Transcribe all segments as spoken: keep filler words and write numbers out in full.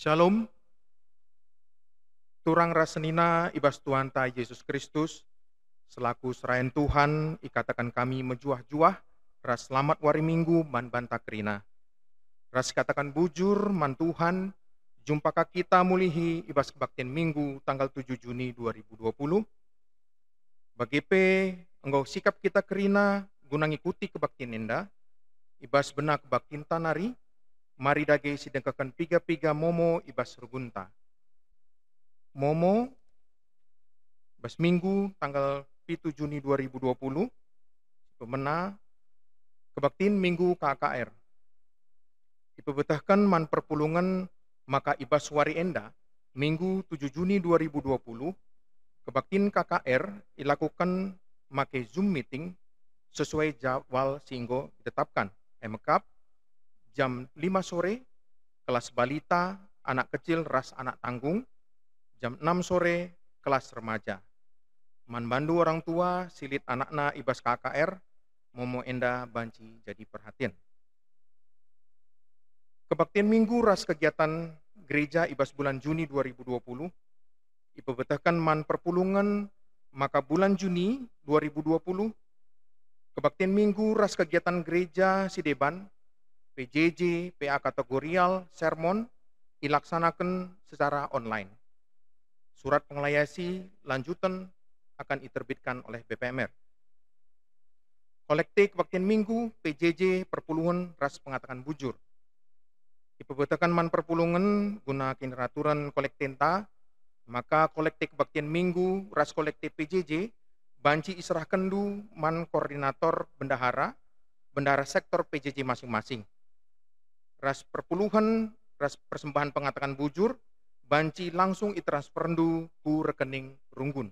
Shalom. Turang ras senina i bas Tuhanta Jesus Kristus, selaku serayan Tuhan, ikataken kami mejuah-juah ras selamat wari Minggu man banta kerina. Ras ikataken bujur man Tuhan, jumpa ka kita mulihi i bas kebaktin Minggu tanggal tujuh Juni dua ribu dua puluh. Bage pe enggo sikap kita kerina guna ngikuti kebaktin enda, i bas bena kebaktinta nari, mari dage sidengkehken piga-piga momo i bas runggunta. Momo, bas Minggu tanggal pitu Juni dua ribu dua puluh, pemena kebaktin Minggu K K R. Ipebetehken man perpulungen maka i bas wari enda, Minggu tujuh Juni dua ribu dua puluh, kebaktin K K R ilakuken make Zoom meeting sesuai jadwal si enggo ditetapken, e mekap jam lima sore, kelas balita, anak kecil ras anak tanggung, jam enam sore, kelas remaja. Man bandu orang tua si lit anakna i bas K K R, momo enda banci jadi perhatin. Kebaktin Minggu ras kegiatan gereja i bas bulan Juni dua ribu dua puluh ipebetehken man perpulungen maka bulan Juni dua ribu dua puluh, kebaktin Minggu ras kegiatan gereja si deban, P J J, P A kategorial, sermon, ilaksanaken secara online. Surat pengelayasi lanjuten akan iterbitkan oleh B P M R. Kolekte kebaktin Minggu, P J J, perpulungen ras pengataken bujur. Ipebetehken man perpulungen guna kiniraturen kolektenta, maka kolekte kebaktin Minggu ras kolekte P J J banci iserahkenndu man koordinator bendahara, bendahara sektor P J J masing-masing. Ras perpulungen ras persembahan pengataken bujur banci langsung itransferndu ku rekening runggun.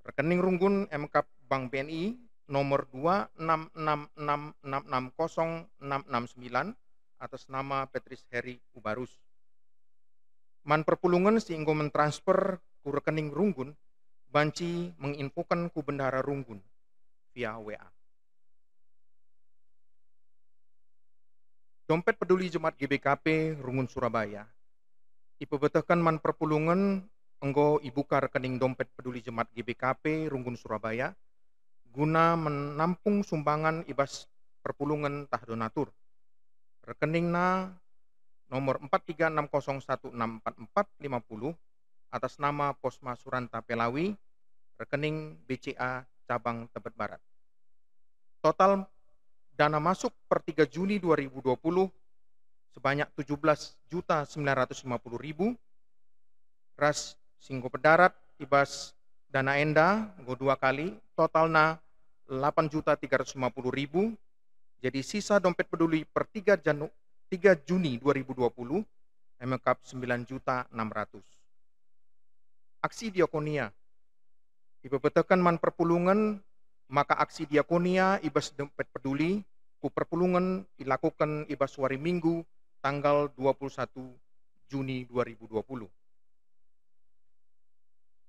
Rekening runggun e mekap Bank B N I nomor dua enam enam enam enam enam kosong enam enam sembilan, atas nama Petris Heri Ubarus. Man perpulungen si enggo mentransfer ku rekening runggun banci menginfoken ku bendahara runggun via W A. Dompet Peduli Jemaat G B K P Runggun Surabaya. Ipebetehken man perpulungen enggo ibuka rekening Dompet Peduli Jemaat G B K P Runggun Surabaya guna menampung sumbangan i bas perpulungen tah donatur. Rekeningna nomor empat tiga enam kosong satu enam empat empat lima puluh, atas nama Posma Suranta Pelawi, rekening B C A cabang Tebet Barat. Total dana masuk per tiga Juni dua ribu dua puluh sebanyak tujuh belas juta sembilan ratus lima puluh ribu, ras si enggo pedarat i bas dana enda enggo dua kali, totalna delapan juta tiga ratus lima puluh ribu. Jadi sisa Dompet Peduli per tiga Janu-, tiga Juni dua ribu dua puluh, e mekap sembilan juta enam ratus. Aksi diakonia. Ipebetehken man perpulungen maka aksi diakonia i bas Dompet Peduli ku perpulungen ilakuken i bas wari Minggu tanggal dua puluh satu Juni dua ribu dua puluh.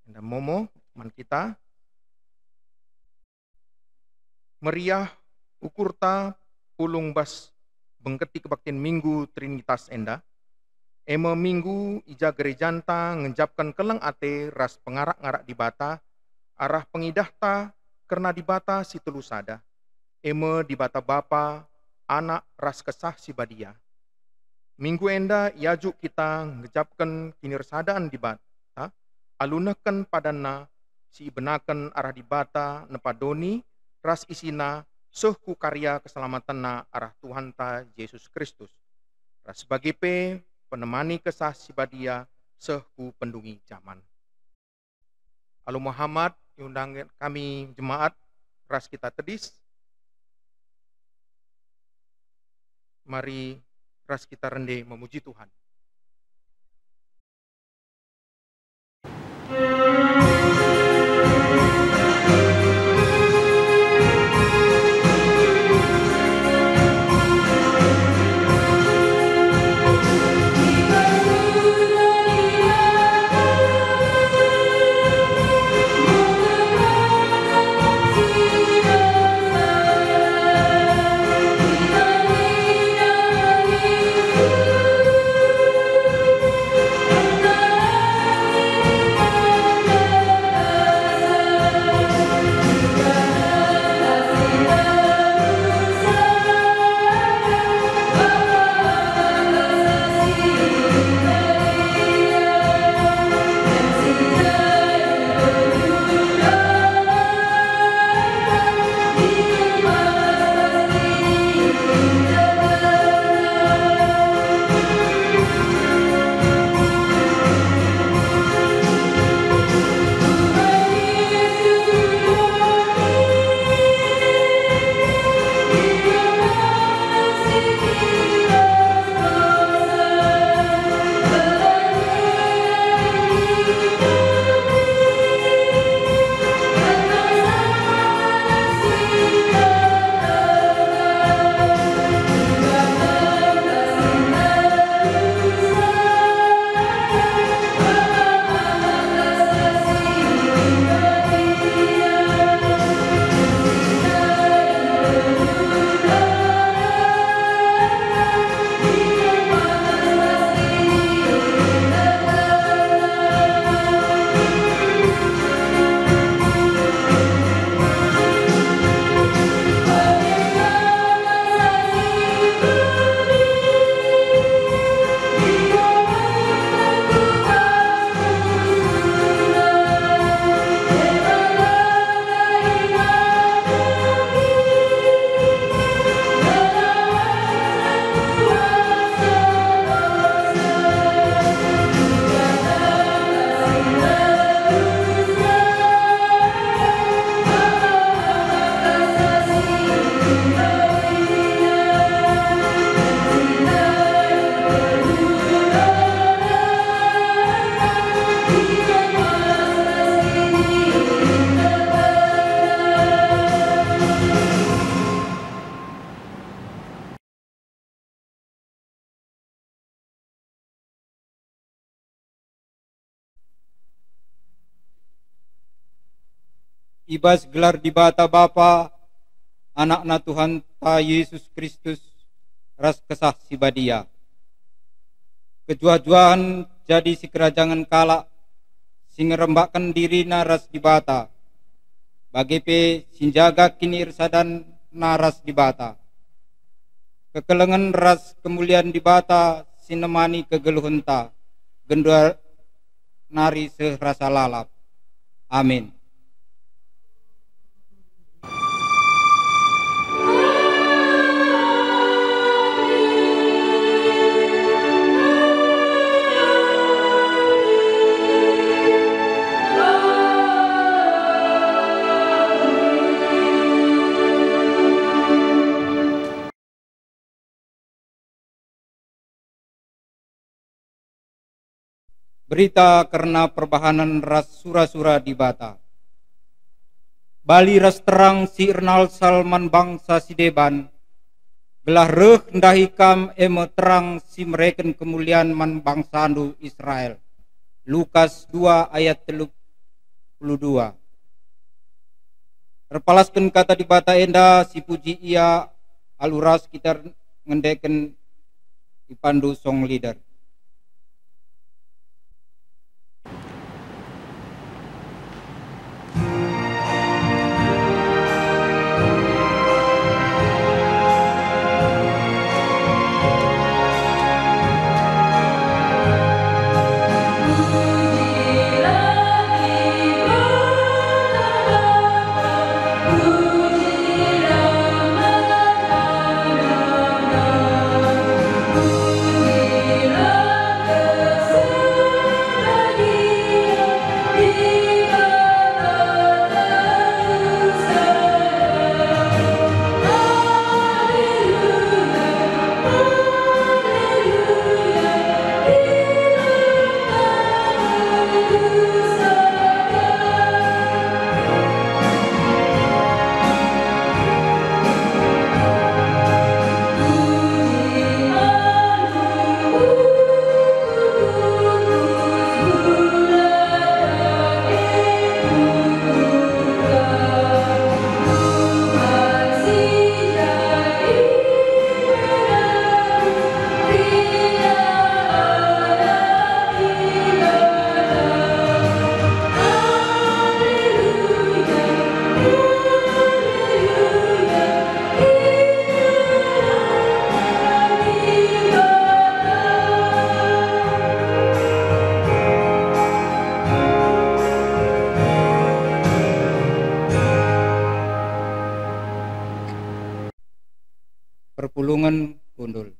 Enda momo man kita. Meriah ukurta pulung bas bengketi kebaktin Minggu Trinitas enda, e me Minggu i ja gerejanta ngenjapken keleng ate ras pengarak-ngarak Dibata arah pengidahta kerna Dibata si telu sada, e me Dibata Bapa, Anak, ras Kesah Si Badia. Minggu enda iajuk kita ngejapken kinirsadan Dibata, alu nehken padanNa si ibenaken arah Dibata nepa doni ras isina seh ku karya keselamatenNa arah Tuhanta Jesus Kristus, ras bage pe penemani Kesah Si Badia seh ku pendungi jaman. Alu Muhammad, iundang kami jemaat ras kita tedis. Mari ras kita rende memuji Tuhan. I bas gelar Dibata Bapa, Anakna Tuhanta Jesus Kristus, ras Kesah Si Badia. Kejuah-juahen jadi sikerajangen kalak si ngerembakken dirina ras Dibata, bage pe si njaga kinirsadanna ras Dibata. Kekelengen ras kemulian Dibata si nemani kegeluhenta, genduari nari seh rasa lalap. Amin. Berita kerna perbahanen ras sura-sura Dibata. Bali ras terang si ernalsal man bangsa si deban, gelah reh ndahi kam e me terang si mereken kemulian man bangsandu Israel. Lukas dua ayat telu puluh dua. Erpalasken kata Dibata enda, sipuji Ia alu ras kita ngendeken ipandu song leader. Perpulungen kundul.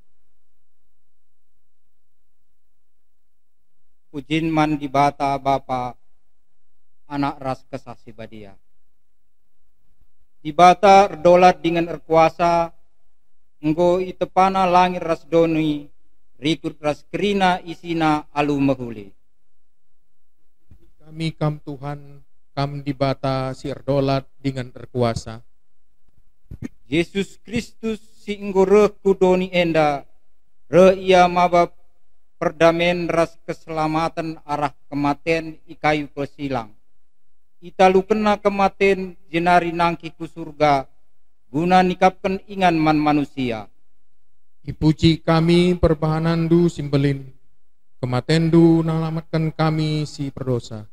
Pujin man Dibata Bapa, Anak ras Kesah Si Badia. Dibata erdolat dingen erkuasa, enggo itepana langit ras doni, rikut ras kerina isina alu mehuli. Kami Kam Tuhan, Kam Dibata si erdolat dingen erkuasa. Jesus Kristus si enggo reh ku doni enda, reh Ia maba perdamen ras keselamaten arah kematen i kayu persilang. ItalukenNa kematen jenari nangkih ku Surga guna nikapken ingan man manusia. Ipuji kami perbahananNdu si mbelin, kematenNdu nalamatken kami si perdosa.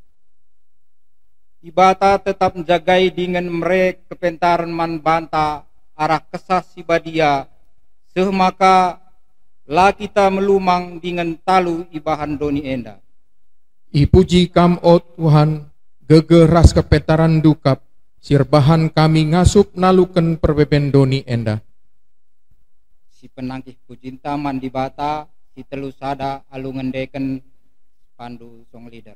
Dibata tetap njagai dingen mere kepentaren man banta arah Kesah Si Badia, seh maka la kita melumang dingen talu ibahan doni enda. Ipuji Kam, o Tuhan, gegeh ras kepentaranNdu kap, si erbahan kami ngasup naluken perbeben doni enda. Si penangkih pujinta man Dibata, si telu sada alu ngendeken pandu song leader.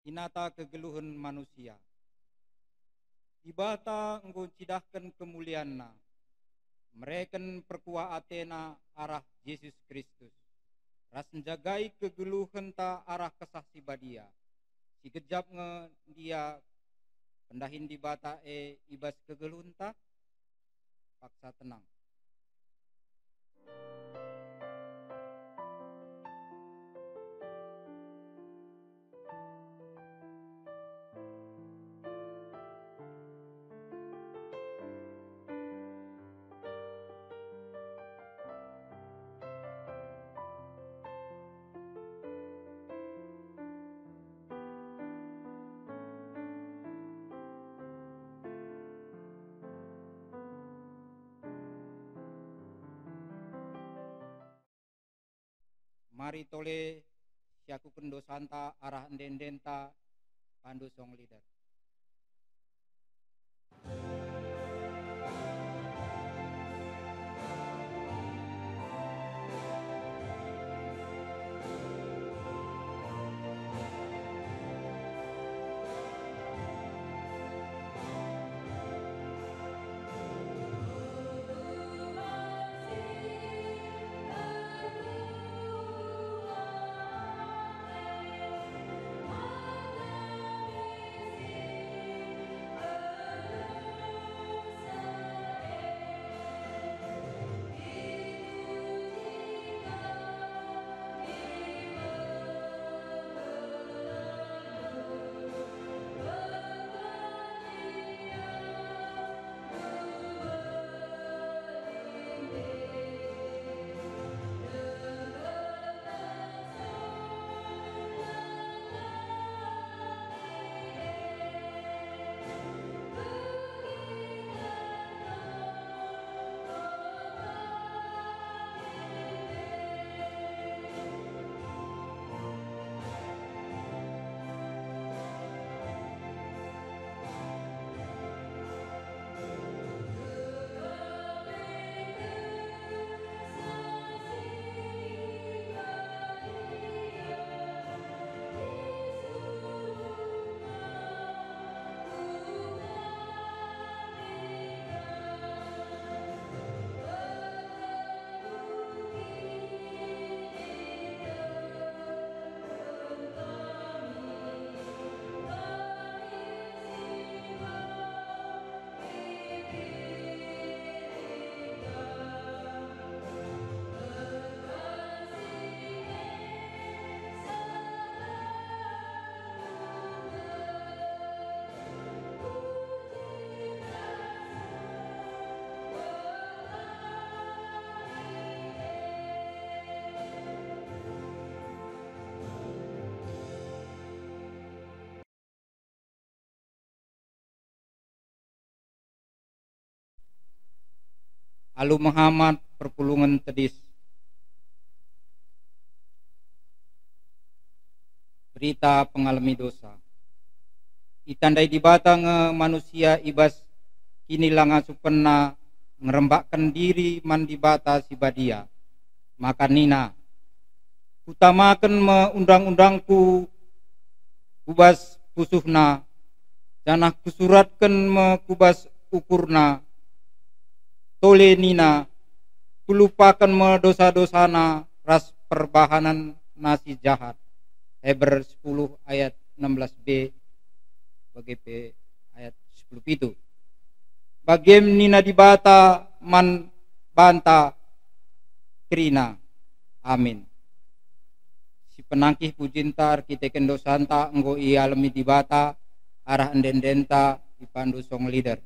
Kinata kegeluhen manusia. Dibata enggo ncidahken kemulianNa, mereken perkuah ateNa arah Jesus Kristus, ras njagai kegeluhenta arah Kesah Si Badia. Sigejap nge ndia pendahin Dibata e i bas kegeluhenta? Paksa tenang. Mari tole siakuken dosanta arah ende-endenta, pandu song leader. Alu Mehamat, perpulungen tedis. Berita pengalemi dosa. Itandai Dibata nge manusia i bas kinilangasupenna ngerembakken diri man Dibata si Badia. Maka nina, "Kutamaken me undang-undangKu ku bas pusuhna, janah Kusuratken me ku bas ukurna." Tole nina, "Kulupaken me dosa-dosana ras perbahanenna si jahat." Heber sepuluh ayat enam belas b, bage pe ayat sepuluh pitu. Bagem nina Dibata man banta kerina, "Amin." Si penangkih pujinta erkiteken dosanta enggo ialemi Dibata, arah ende-endenta ipandu song leader.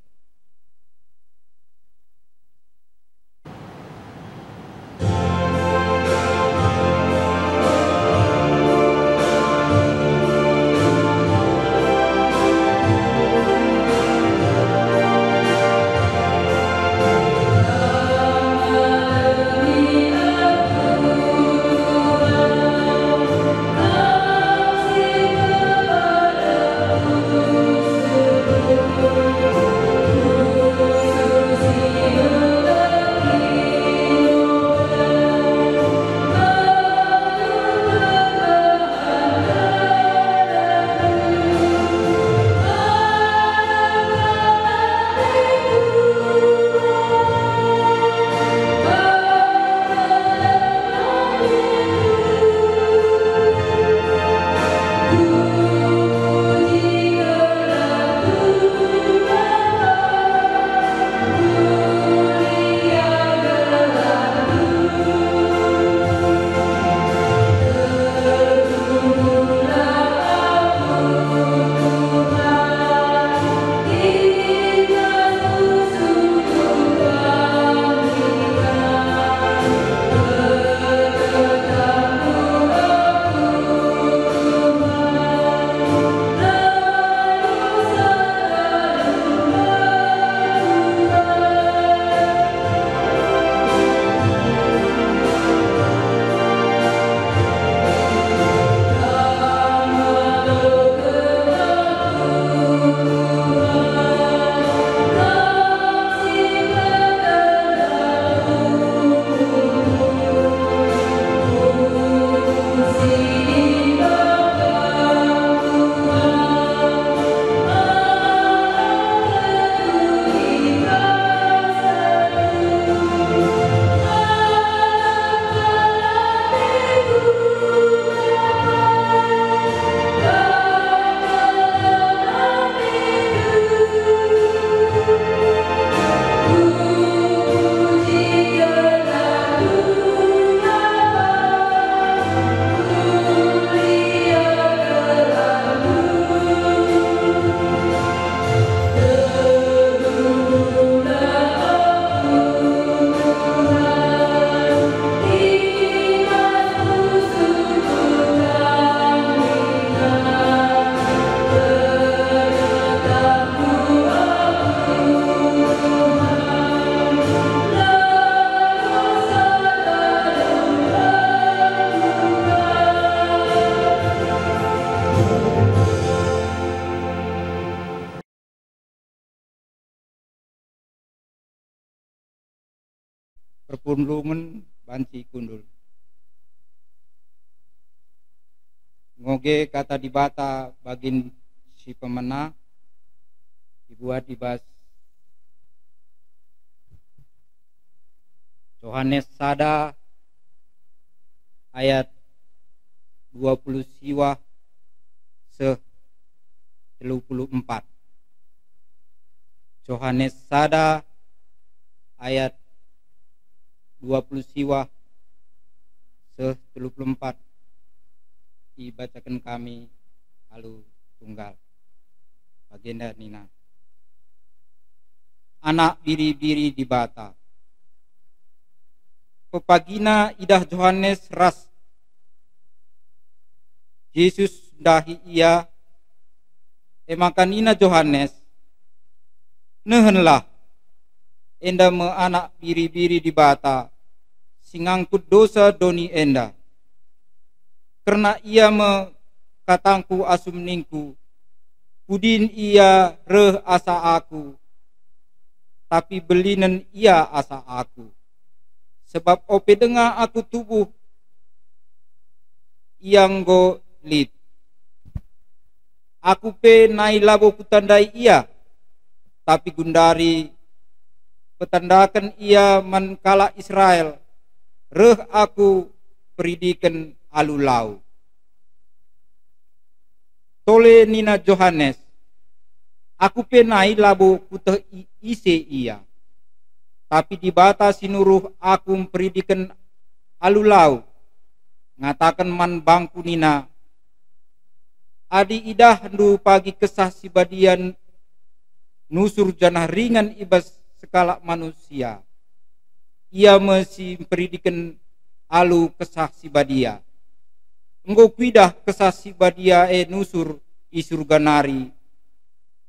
perpulungen banci kundul. Ngoge Kata Dibata bagin si pemena ibuat i bas Johanes sada ayat dua puluh siwah seh telu puluh empat. Johanes sada ayat dua puluh siwah seh telu puluh empat ibacaken kami alu tunggal. Bagenda nina, Anak Biri-biri Dibata. Pepagina idah Johanes ras Jesus ndahi ia, e maka nina Johanes, "Nehenlah, enda me Anak Biri-biri Dibata si ngangkut dosa doni enda. Kerna ia me katangku asum ningku, 'Pudin ia reh asa aku, tapi belinen ia asa aku. Sebab ope denga aku tubuh, ia enggo lit. Aku pe nai labo kutandai ia, tapi gundari petandaken ia man kalak Israel, reh aku peridiken alu lau.'" Tole nina Johanes, "Aku pe nai labo kuteh i-, ise ia. Tapi Dibata si nuruh aku mperidiken alu lau, ngataken man bangku nina, 'Adi idahndu pagi Kesah Si Badia nusur janah ringan i bas sekalak manusia, ia me si mperidiken alu Kesah Si Badia. Enggo kuidah Kesah Si Badia e nusur i Surga nari,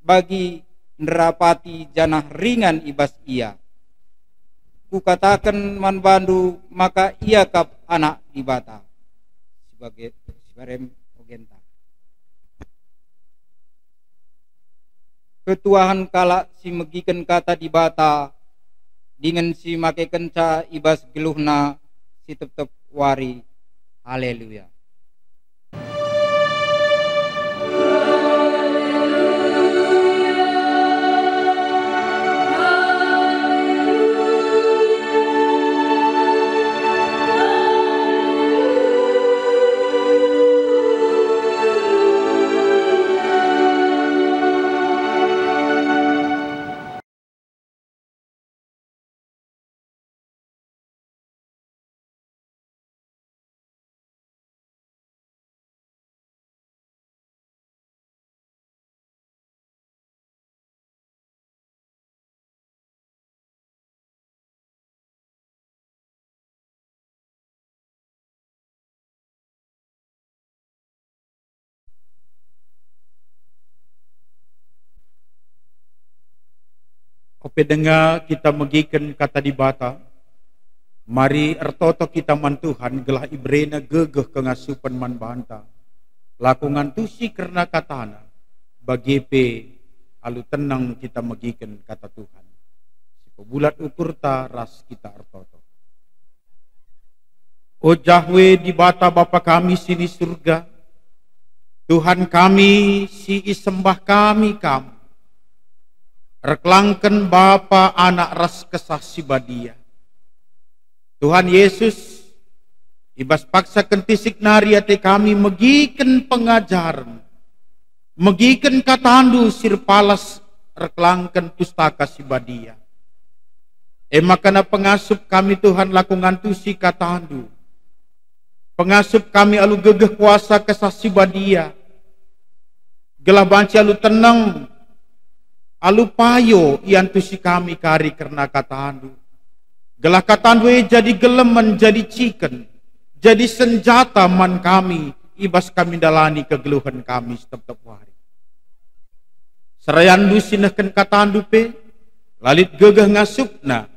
bagi nderapati janah ringan i bas ia. Kukataken man bandu maka ia kap Anak Dibata." Sebagai sibarem ogenta. Ketuahen kalak si megiken Kata Dibata dingen si makekenca i bas geluhna si tep-tep wari. Haleluya! Ope denga kita megiken Kata Dibata, mari ertoto kita man Tuhan gelah iberena gegeh kengasupen man banta. Lako ngantusi kerna kataNa, bage pe alu tenang kita megiken Kata Tuhan. Sipebulat ukurta ras kita ertoto. O Jahwe, Dibata Bapa kami si ni Surga, Tuhan kami si isembah kami Kam, erkelangken Bapa, Anak, ras Kesah Si Badia. Tuhan Yesus, i bas paksa kentisik nari ate kami megiken pengajaren, megiken kataNdu si erpalas erkelangken Pustaka Si Badia. E maka pengasup kami, Tuhan, lako ngantusi kataNdu. Pengasup kami alu gegeh kuasa Kesah Si Badia, gelah banci alu teneng, alu payo iantusi kami kari kerna kataNdu. Gelah kataNdu e jadi gelemen, jadi ciken, jadi senjata man kami i bas kami ndalani kegeluhen kami setep-tep wari. SerayanNdu si nehken kataNdu pe, la lit gegeh ngasupna,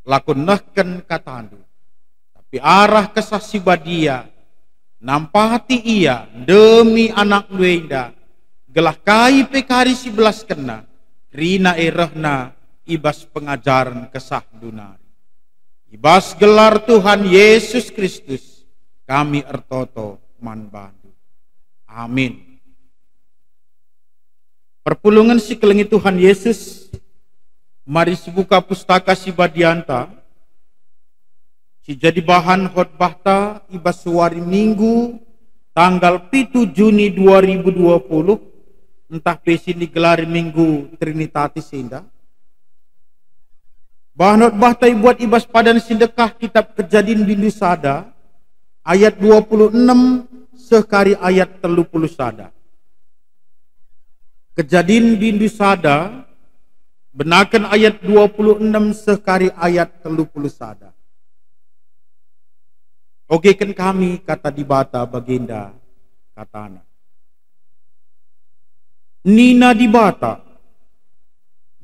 lako nehken kataNdu. Tapi arah Kesah Si Badia, nampati ia ndemi AnakNdu enda, gelah kai pe kari si belaskenna, kerina e rehna i bas pengajaren KesahNdu nari. I bas gelar Tuhan Yesus Kristus kami ertoto man bandu. Amin. Perpulungen si kelengi Tuhan Yesus, mari sibuka Pustaka Si Badianta, si jadi bahan khotbahta i bas wari Minggu, tanggal pitu Juni dua ribu dua puluh, ntah pe si nigelari Minggu Trinitatis enda. Bahan khotbahta ibuat i bas padan si ndekah kitab Kejadin bindu sada, ayat dua puluh enem seh kari ayat telu puluh sada. Kejadin bindu sada, benaken ayat dua puluh enem seh kari ayat telu puluh sada. Ogeken kami kata Dibata bagenda, katana. Nina Dibata,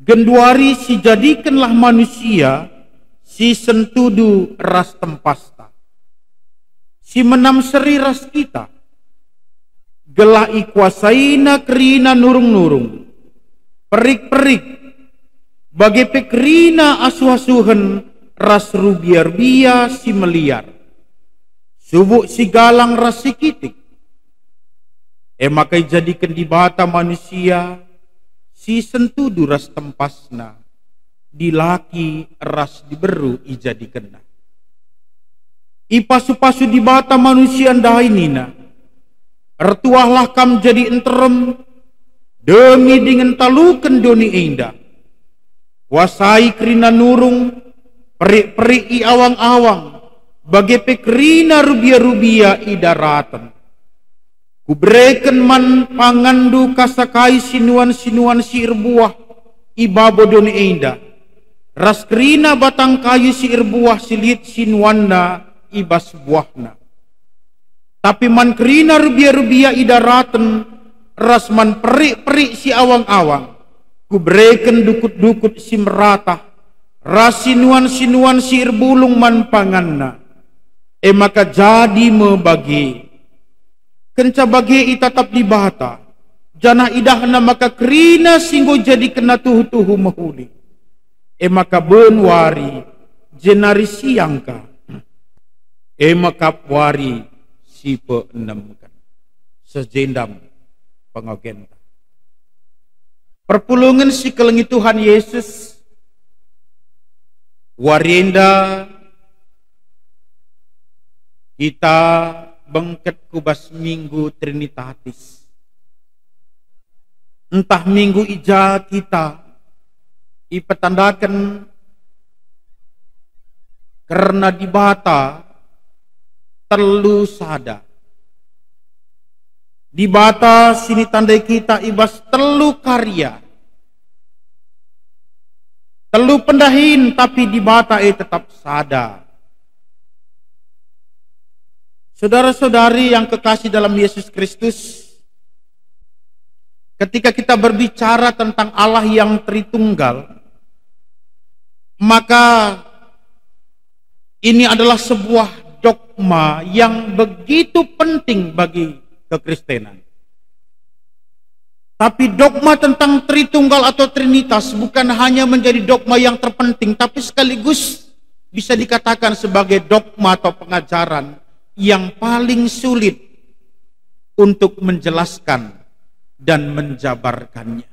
"Genduari sijadikenlah manusia si sentudu ras tempasta, si menam seri ras kita, gelah ikuasaina kerina nurung-nurung, perik-perik, bage pe kerina asuh-asuhen ras rubia-rubia si meliar, subuk si galang ras si kitik." E maka ijadiken Dibata manusia si sentudu ras tempasna, dilaki ras diberu ijadikenna. Ipasu-pasu Dibata manusia ndai nina, "Ertuahlah kam jadi nterem, demi dingen taluken doni enda. Kuasai kerina nurung, perik-perik i awang-awang, bage pe kerina rubia-rubia i daraten. Kubereken man panganndu kasa kai sinuan-sinuan si erbuah i babo doni enda, ras kerina batang kayu si erbuah si lit sinuanna i bas buahna. Tapi man kerina rubia-rubia i daraten, ras man perik-perik si awang-awang, kubereken dukut-dukut si meratah, ras sinuan-sinuan si erbulung man panganna." E maka jadi me bage. Kenca bage itatap Dibata, janah idahna maka kerina si enggo jadikenna tuhu-tuhu mehuli. E maka ben wari, jenari siang ka. E maka wari si peenemken. Seh jenda me pengogenta. Perpulungen si kelengi Tuhan Yesus, wari enda kita bengket ku bas Minggu Trinitatis. Ntah minggu i ja kita ipetandaken kerna Dibata telu sada. Dibata si nitandai kita i bas telu karya. Telu pendahin, tapi Dibata e tetap sada. Saudara-saudari yang kekasih dalam Yesus Kristus, ketika kita berbicara tentang Allah yang Tritunggal, maka ini adalah sebuah dogma yang begitu penting bagi kekristenan. Tapi dogma tentang Tritunggal atau Trinitas bukan hanya menjadi dogma yang terpenting, tapi sekaligus bisa dikatakan sebagai dogma atau pengajaran yang paling sulit untuk menjelaskan dan menjabarkannya.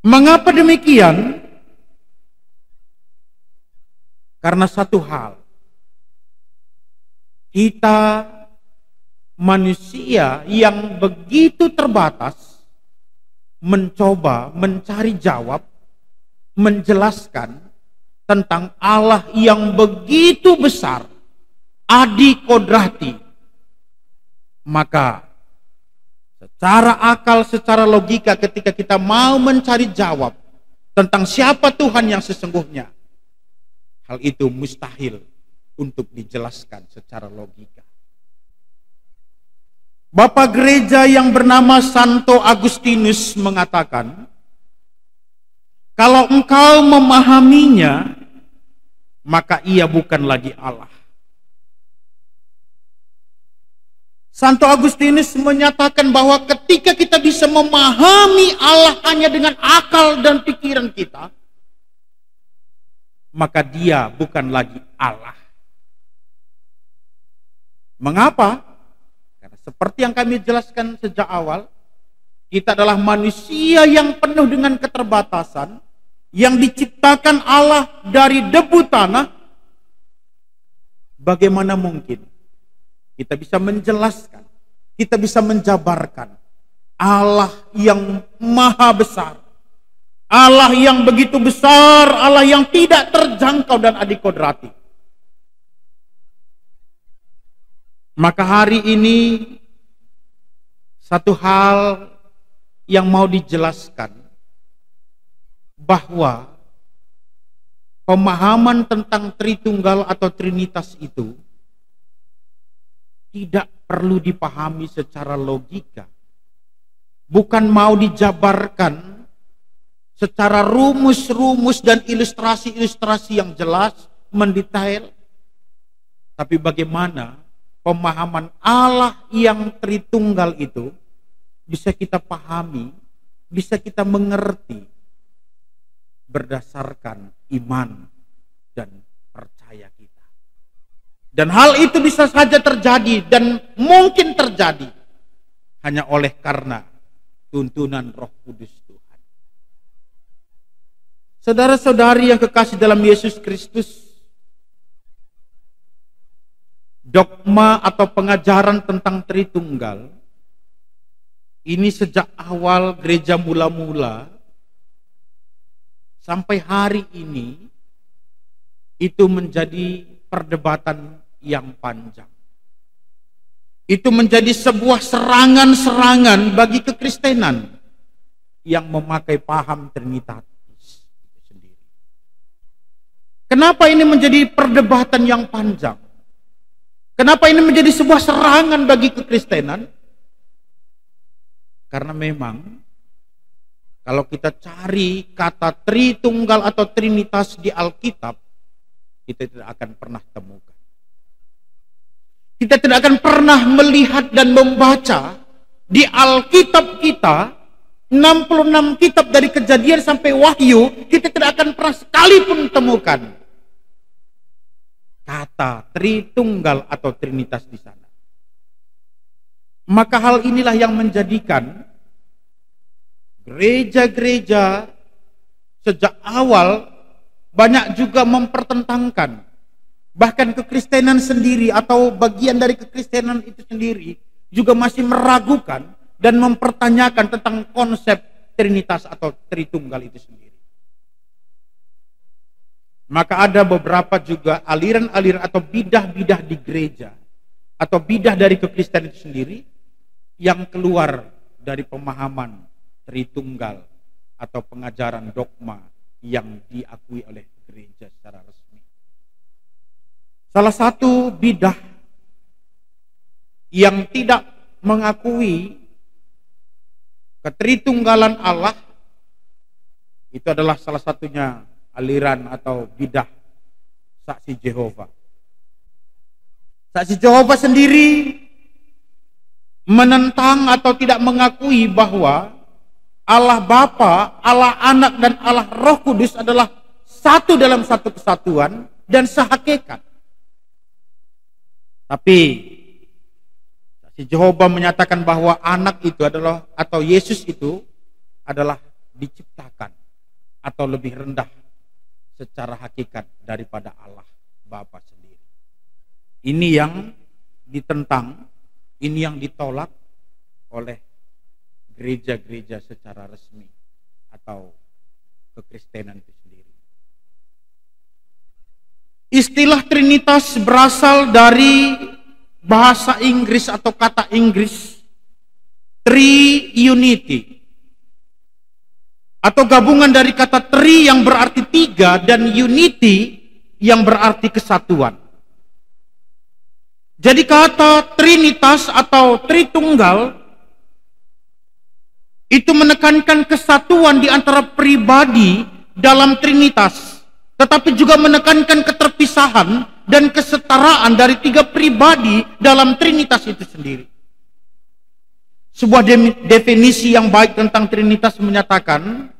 Mengapa demikian? Karena satu hal, kita manusia yang begitu terbatas mencoba mencari jawab, menjelaskan tentang Allah yang begitu besar, adi kodrati, maka secara akal, secara logika, ketika kita mau mencari jawab tentang siapa Tuhan yang sesungguhnya, hal itu mustahil untuk dijelaskan secara logika. Bapa gereja yang bernama Santo Agustinus mengatakan, "Kalau engkau memahaminya, maka ia bukan lagi Allah." Santo Agustinus menyatakan bahwa ketika kita bisa memahami Allah hanya dengan akal dan pikiran kita, maka dia bukan lagi Allah. Mengapa? Karena seperti yang kami jelaskan sejak awal, kita adalah manusia yang penuh dengan keterbatasan, yang diciptakan Allah dari debu tanah. Bagaimana mungkin kita bisa menjelaskan, kita bisa menjabarkan Allah yang maha besar, Allah yang begitu besar, Allah yang tidak terjangkau dan adikodrati? Maka hari ini, satu hal yang mau dijelaskan, bahwa pemahaman tentang Tritunggal atau Trinitas itu tidak perlu dipahami secara logika, bukan mau dijabarkan secara rumus-rumus dan ilustrasi-ilustrasi yang jelas, mendetail, tapi bagaimana pemahaman Allah yang Tritunggal itu bisa kita pahami, bisa kita mengerti berdasarkan iman dan percaya kita. Dan hal itu bisa saja terjadi dan mungkin terjadi hanya oleh karena tuntunan Roh Kudus Tuhan. Saudara-saudari yang kekasih dalam Yesus Kristus, dogma atau pengajaran tentang Tritunggal ini sejak awal gereja mula-mula sampai hari ini itu menjadi perdebatan yang panjang. Itu menjadi sebuah serangan-serangan bagi kekristenan yang memakai paham Trinitatis itu sendiri. Kenapa ini menjadi perdebatan yang panjang? Kenapa ini menjadi sebuah serangan bagi kekristenan? Karena memang kalau kita cari kata Tritunggal atau Trinitas di Alkitab, kita tidak akan pernah temukan. Kita tidak akan pernah melihat dan membaca di Alkitab kita, enam puluh enam kitab dari Kejadian sampai Wahyu, kita tidak akan pernah sekalipun temukan kata Tritunggal atau Trinitas di sana. Maka hal inilah yang menjadikan gereja-gereja sejak awal banyak juga mempertentangkan, bahkan kekristenan sendiri atau bagian dari kekristenan itu sendiri juga masih meragukan dan mempertanyakan tentang konsep Trinitas atau Tritunggal itu sendiri. Maka ada beberapa juga aliran-aliran atau bidah-bidah di gereja atau bidah dari kekristenan itu sendiri yang keluar dari pemahaman Tritunggal atau pengajaran dogma yang diakui oleh gereja secara resmi. Salah satu bidah yang tidak mengakui ketritunggalan Allah itu adalah salah satunya aliran atau bidah Saksi Jehovah. Saksi Jehovah sendiri menentang atau tidak mengakui bahwa Allah Bapa, Allah Anak, dan Allah Roh Kudus adalah satu dalam satu kesatuan dan sehakikat. Tapi Saksi Jehovah menyatakan bahwa Anak itu adalah, atau Yesus itu adalah diciptakan atau lebih rendah secara hakikat daripada Allah Bapa sendiri. Ini yang ditentang, ini yang ditolak oleh gereja-gereja secara resmi atau kekristenan itu sendiri. Istilah Trinitas berasal dari bahasa Inggris atau kata Inggris triunity, atau gabungan dari kata tri yang berarti tiga dan unity yang berarti kesatuan. Jadi kata Trinitas atau Tritunggal itu menekankan kesatuan di antara pribadi dalam Trinitas, tetapi juga menekankan keterpisahan dan kesetaraan dari tiga pribadi dalam Trinitas itu sendiri. Sebuah demi-, definisi yang baik tentang Trinitas menyatakan,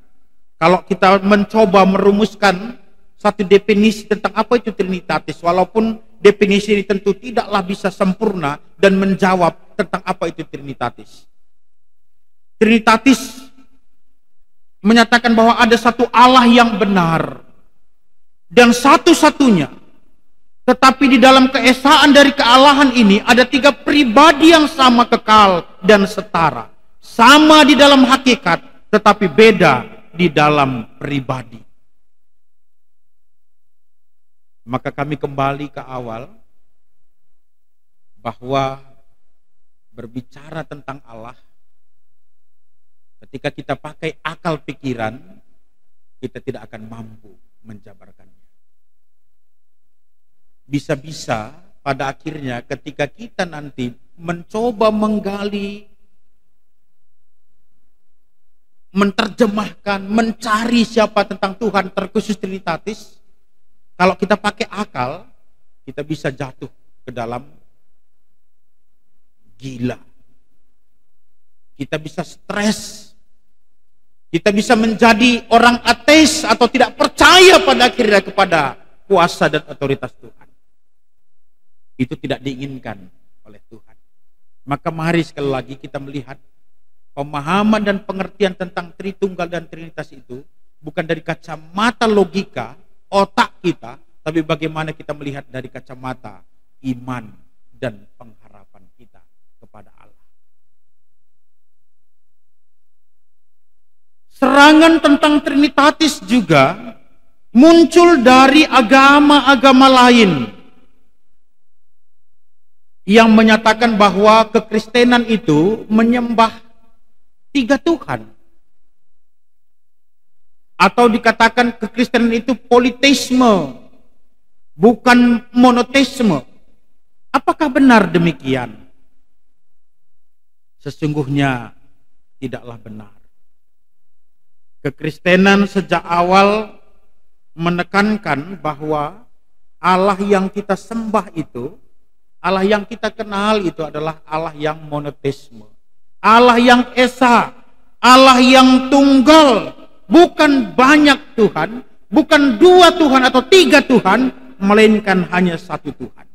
kalau kita mencoba merumuskan satu definisi tentang apa itu Trinitatis, walaupun definisi ini tentu tidaklah bisa sempurna dan menjawab tentang apa itu Trinitatis. Trinitatis menyatakan bahwa ada satu Allah yang benar dan satu-satunya. Tetapi di dalam keesaan dari kealahan ini ada tiga pribadi yang sama kekal dan setara. Sama di dalam hakikat, tetapi beda di dalam pribadi. Maka kami kembali ke awal, bahwa berbicara tentang Allah, ketika kita pakai akal pikiran, kita tidak akan mampu menjabarkannya. Bisa-bisa pada akhirnya ketika kita nanti mencoba menggali, menerjemahkan, mencari siapa tentang Tuhan, terkhusus Trinitatis, kalau kita pakai akal, kita bisa jatuh ke dalam gila. Kita bisa stres. Kita bisa menjadi orang ateis atau tidak percaya pada akhirnya kepada kuasa dan otoritas Tuhan. Itu tidak diinginkan oleh Tuhan. Maka mari sekali lagi kita melihat pemahaman dan pengertian tentang Tritunggal dan Trinitas itu bukan dari kacamata logika, otak kita, tapi bagaimana kita melihat dari kacamata iman dan pengharapan kita kepada Allah. Serangan tentang Trinitatis juga muncul dari agama-agama lain yang menyatakan bahwa kekristenan itu menyembah tiga Tuhan. Atau dikatakan kekristenan itu politeisme, bukan monoteisme. Apakah benar demikian? Sesungguhnya tidaklah benar. Kekristenan sejak awal menekankan bahwa Allah yang kita sembah itu, Allah yang kita kenal itu adalah Allah yang monoteisme, Allah yang esa, Allah yang tunggal, bukan banyak Tuhan, bukan dua Tuhan atau tiga Tuhan, melainkan hanya satu Tuhan.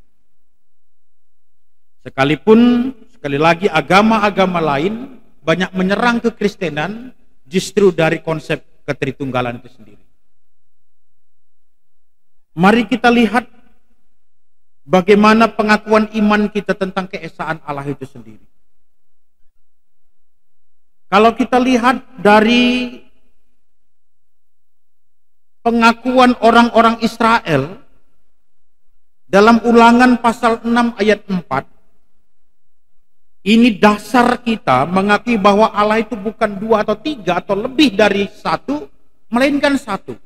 Sekalipun, sekali lagi, agama-agama lain banyak menyerang kekristenan justru dari konsep ketritunggalan itu sendiri. Mari kita lihat bagaimana pengakuan iman kita tentang keesaan Allah itu sendiri. Kalau kita lihat dari pengakuan orang-orang Israel dalam Ulangan pasal enam ayat empat, ini dasar kita mengakui bahwa Allah itu bukan dua atau tiga atau lebih dari satu, melainkan satu.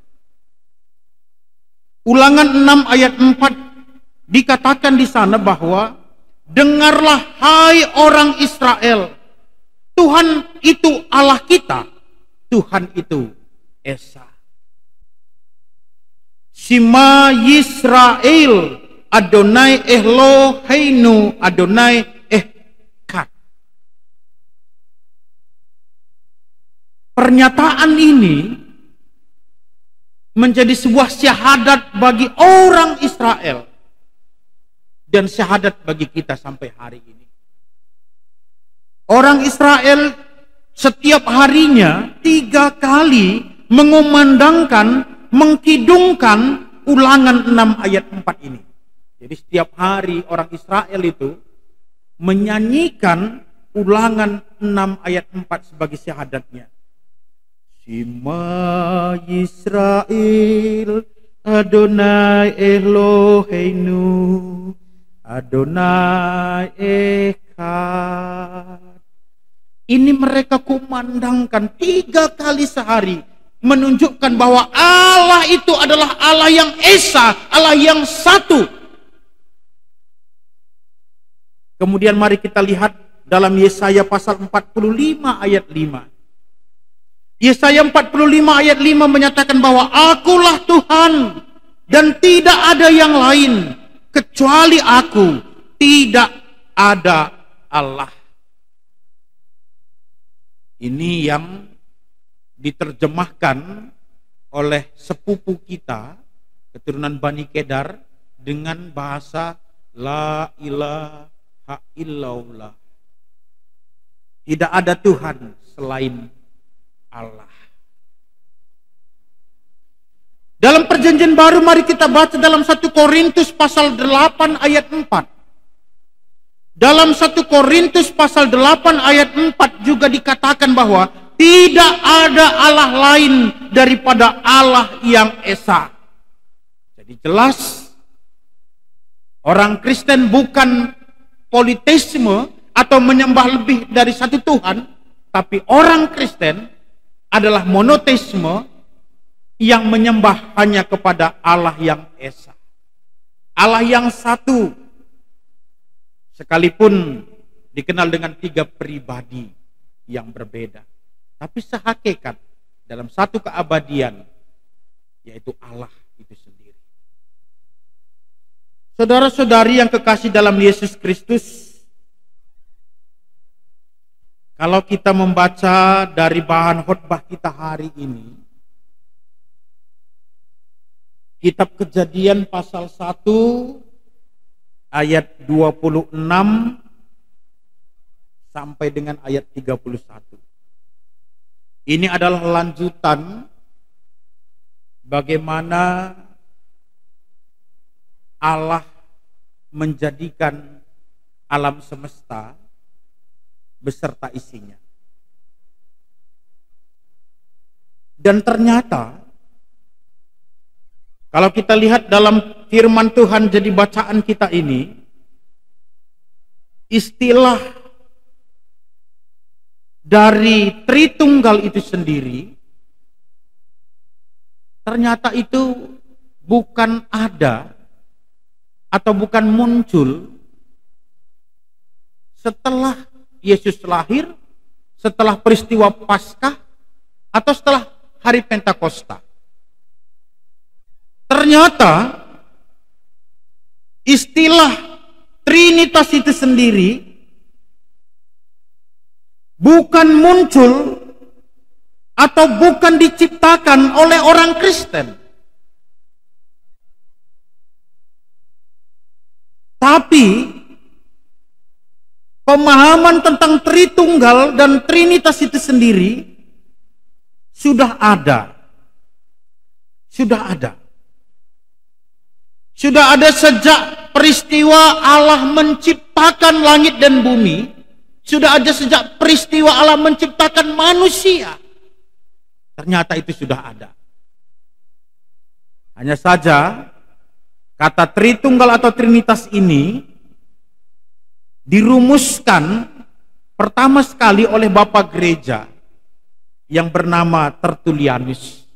Ulangan enam ayat empat dikatakan di sana bahwa, "Dengarlah, hai orang Israel, Tuhan itu Allah kita, Tuhan itu Esa. Shema Yisrael, Adonai Eloheinu, Adonai Echad." Pernyataan ini menjadi sebuah syahadat bagi orang Israel dan syahadat bagi kita sampai hari ini. Orang Israel setiap harinya tiga kali mengumandangkan, mengkidungkan Ulangan enam ayat empat ini. Jadi, setiap hari orang Israel itu menyanyikan Ulangan enam ayat empat sebagai syahadatnya. Shema Yisrael, Adonai Eloheinu, Adonai Echad. Ini mereka kumandangkan tiga kali sehari, menunjukkan bahwa Allah itu adalah Allah yang Esa, Allah yang satu. Kemudian mari kita lihat dalam Yesaya pasal empat puluh lima ayat lima. Yesaya empat puluh lima ayat lima menyatakan bahwa, "Akulah Tuhan dan tidak ada yang lain, kecuali Aku tidak ada Allah." Ini yang diterjemahkan oleh sepupu kita keturunan Bani Kedar, dengan bahasa la ilaha illallah. Tidak ada Tuhan selain Allah. Dalam Perjanjian Baru, mari kita baca dalam satu Korintus pasal delapan ayat empat. Dalam satu Korintus pasal delapan ayat empat juga dikatakan bahwa tidak ada Allah lain daripada Allah yang Esa. Jadi jelas, orang Kristen bukan politeisme atau menyembah lebih dari satu Tuhan, tapi orang Kristen adalah monoteisme yang menyembah hanya kepada Allah yang Esa. Allah yang satu, sekalipun dikenal dengan tiga pribadi yang berbeda, tapi sehakikat dalam satu keabadian, yaitu Allah itu sendiri. Saudara-saudari yang kekasih dalam Yesus Kristus, kalau kita membaca dari bahan khotbah kita hari ini, kitab Kejadian pasal satu ayat dua puluh enam sampai dengan ayat tiga puluh satu. Ini adalah lanjutan bagaimana Allah menjadikan alam semesta beserta isinya. Dan ternyata, kalau kita lihat dalam firman Tuhan jadi bacaan kita ini, istilah dari Tritunggal itu sendiri, ternyata itu bukan ada atau bukan muncul setelah Yesus lahir, setelah peristiwa Paskah, atau setelah hari Pentakosta. Ternyata istilah Trinitas itu sendiri bukan muncul atau bukan diciptakan oleh orang Kristen. Tapi pemahaman tentang Tritunggal dan Trinitas itu sendiri sudah ada. Sudah ada. Sudah ada sejak peristiwa Allah menciptakan langit dan bumi, sudah ada sejak peristiwa Allah menciptakan manusia. Ternyata itu sudah ada. Hanya saja, kata Tritunggal atau Trinitas ini dirumuskan pertama sekali oleh Bapa Gereja yang bernama Tertullianus.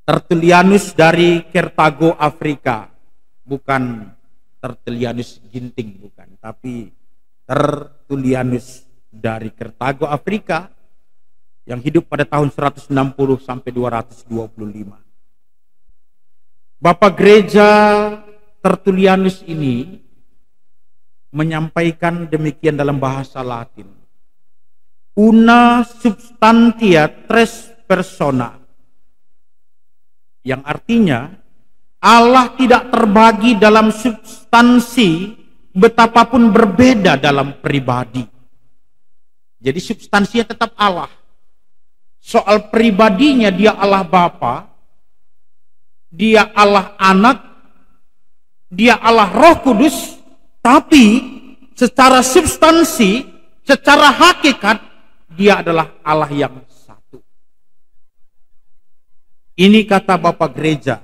Tertullianus dari Kartago, Afrika, bukan Tertullianus Ginting, bukan, tapi Tertullianus dari Kartago, Afrika, yang hidup pada tahun seratus enam puluh sampai dua ratus dua puluh lima. Bapa Gereja Tertullianus ini menyampaikan demikian dalam bahasa Latin, "Una substantia tres persona," yang artinya, Allah tidak terbagi dalam substansi, betapapun berbeda dalam pribadi. Jadi, substansinya tetap Allah. Soal pribadinya, Dia Allah Bapa, Dia Allah Anak, Dia Allah Roh Kudus, tapi secara substansi, secara hakikat, Dia adalah Allah yang satu. Ini kata Bapa Gereja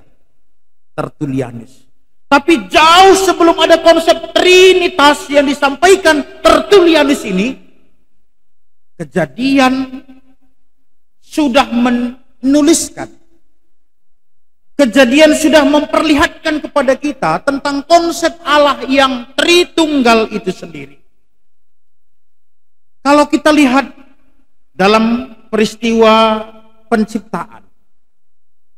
Tertullianus. Tapi jauh sebelum ada konsep Trinitas yang disampaikan Tertullianus ini, Kejadian sudah menuliskan, Kejadian sudah memperlihatkan kepada kita tentang konsep Allah yang Tritunggal itu sendiri. Kalau kita lihat dalam peristiwa penciptaan,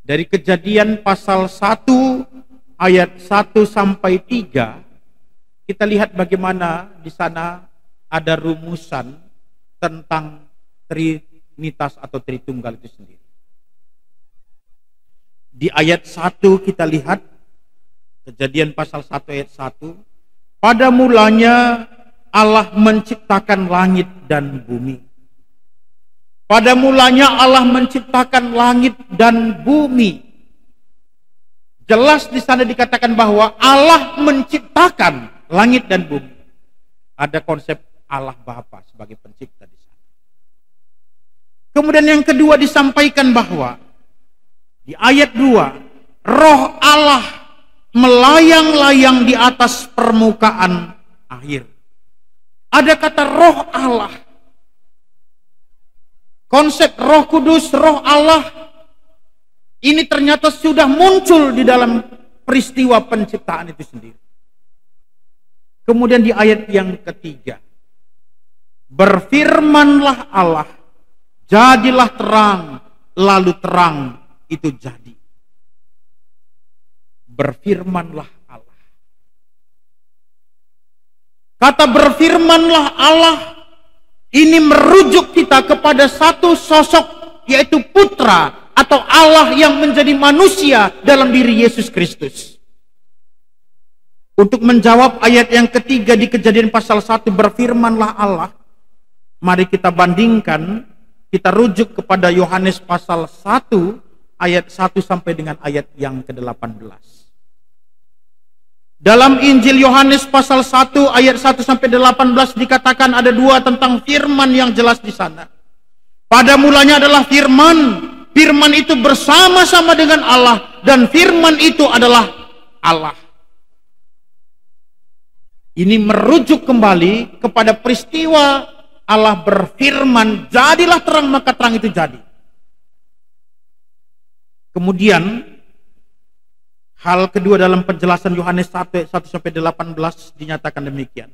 dari Kejadian pasal satu ayat satu sampai tiga, kita lihat bagaimana di sana ada rumusan tentang Trinitas atau Tritunggal itu sendiri. Di ayat satu kita lihat, Kejadian pasal satu ayat satu, "Pada mulanya Allah menciptakan langit dan bumi." Pada mulanya Allah menciptakan langit dan bumi. Jelas di sana dikatakan bahwa Allah menciptakan langit dan bumi. Ada konsep Allah Bapa sebagai pencipta di sana. Kemudian yang kedua disampaikan bahwa di ayat dua, Roh Allah melayang-layang di atas permukaan air. Ada kata Roh Allah. Konsep Roh Kudus, Roh Allah ini ternyata sudah muncul di dalam peristiwa penciptaan itu sendiri. Kemudian di ayat yang ketiga, "Berfirmanlah Allah, jadilah terang, lalu terang itu jadi." Berfirmanlah Allah. Kata "berfirmanlah Allah" ini merujuk kita kepada satu sosok, yaitu Putra atau Allah yang menjadi manusia dalam diri Yesus Kristus. Untuk menjawab ayat yang ketiga di Kejadian pasal satu, "Berfirmanlah Allah," mari kita bandingkan, kita rujuk kepada Yohanes pasal satu ayat satu sampai dengan ayat yang kedelapan belas. Dalam Injil Yohanes pasal satu ayat satu sampai delapan belas dikatakan ada dua tentang firman yang jelas di sana. Pada mulanya adalah firman, firman itu bersama-sama dengan Allah, dan firman itu adalah Allah. Ini merujuk kembali kepada peristiwa Allah berfirman, "Jadilah terang," maka terang itu jadi. Kemudian, hal kedua dalam penjelasan Yohanes satu ayat satu sampai delapan belas dinyatakan demikian.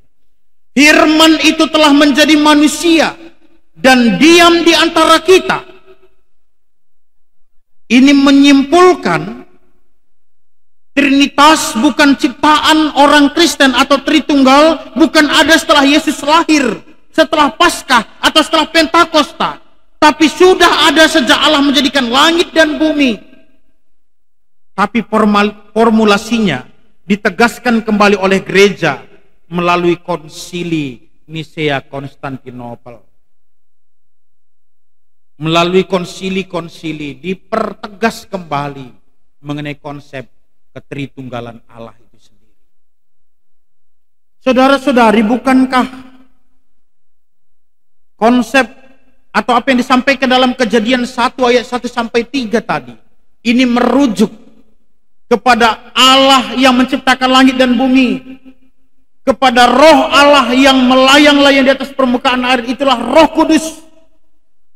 Firman itu telah menjadi manusia dan diam di antara kita. Ini menyimpulkan Trinitas bukan ciptaan orang Kristen atau Tritunggal, bukan ada setelah Yesus lahir, setelah Paskah, atau setelah Pentakosta, tapi sudah ada sejak Allah menjadikan langit dan bumi. Tapi formal-, formulasinya ditegaskan kembali oleh gereja melalui Konsili Nisea Konstantinopel. Melalui konsili-konsili dipertegas kembali mengenai konsep ketritunggalan Allah itu sendiri. Saudara-saudari, bukankah konsep atau apa yang disampaikan dalam Kejadian satu ayat satu sampai tiga tadi ini merujuk kepada Allah yang menciptakan langit dan bumi, kepada Roh Allah yang melayang-layang di atas permukaan air, itulah Roh Kudus.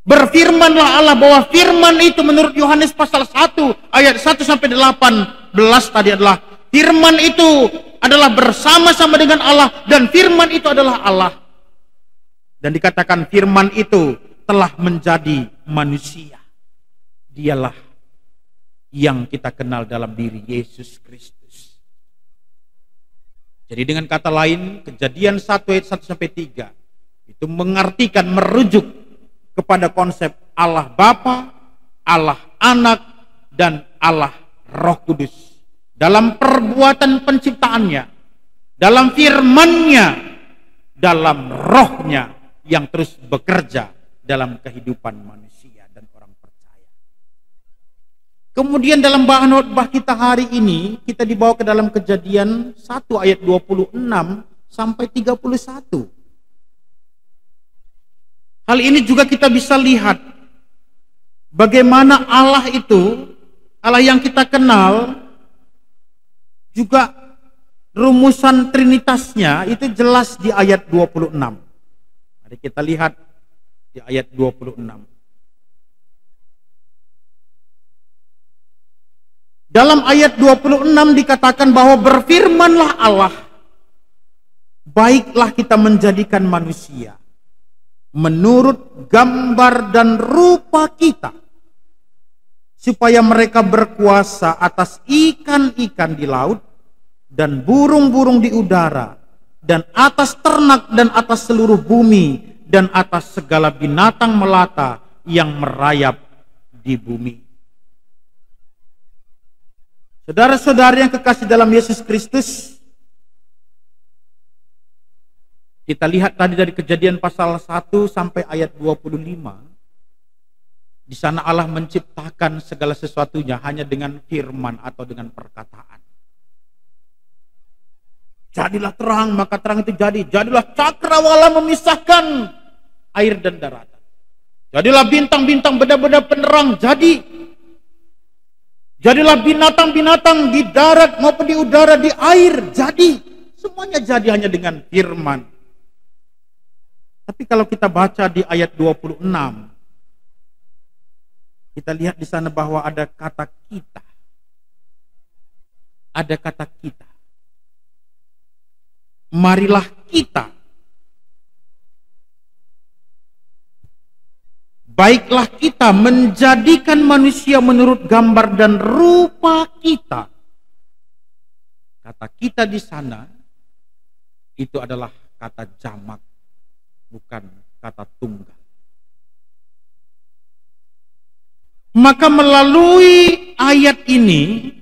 Berfirmanlah Allah, bahwa firman itu menurut Yohanes pasal satu ayat satu sampai delapan belas tadi adalah, firman itu adalah bersama-sama dengan Allah, dan firman itu adalah Allah. Dan dikatakan firman itu telah menjadi manusia. Dialah yang kita kenal dalam diri Yesus Kristus. Jadi dengan kata lain, Kejadian satu ayat satu sampai tiga itu mengartikan, merujuk kepada konsep Allah Bapa, Allah Anak, dan Allah Roh Kudus. Dalam perbuatan penciptaannya, dalam firmannya, dalam rohnya yang terus bekerja dalam kehidupan manusia dan orang percaya. Kemudian dalam bahan khotbah kita hari ini, kita dibawa ke dalam Kejadian satu ayat dua puluh enam sampai tiga puluh satu. Hal ini juga kita bisa lihat bagaimana Allah itu, Allah yang kita kenal, juga rumusan Trinitasnya itu jelas di ayat dua puluh enam. Mari kita lihat di ayat dua puluh enam. Dalam ayat dua puluh enam dikatakan bahwa berfirmanlah Allah, "Baiklah kita menjadikan manusia menurut gambar dan rupa kita, supaya mereka berkuasa atas ikan-ikan di laut, dan burung-burung di udara, dan atas ternak, dan atas seluruh bumi, dan atas segala binatang melata yang merayap di bumi." Saudara-saudari yang kekasih dalam Yesus Kristus, kita lihat tadi dari Kejadian pasal satu sampai ayat dua puluh lima. Di sana Allah menciptakan segala sesuatunya hanya dengan firman atau dengan perkataan. "Jadilah terang," maka terang itu jadi. "Jadilah cakrawala memisahkan air dan daratan. Jadilah bintang-bintang, benda-benda penerang," jadi. "Jadilah binatang-binatang di darat maupun di udara, di air," jadi. Semuanya jadi hanya dengan firman. Tapi kalau kita baca di ayat dua puluh enam, kita lihat di sana bahwa ada kata "kita". Ada kata "kita". "Marilah kita, baiklah kita menjadikan manusia menurut gambar dan rupa kita." Kata "kita" di sana itu adalah kata jamak, bukan kata tunggal. Maka melalui ayat ini,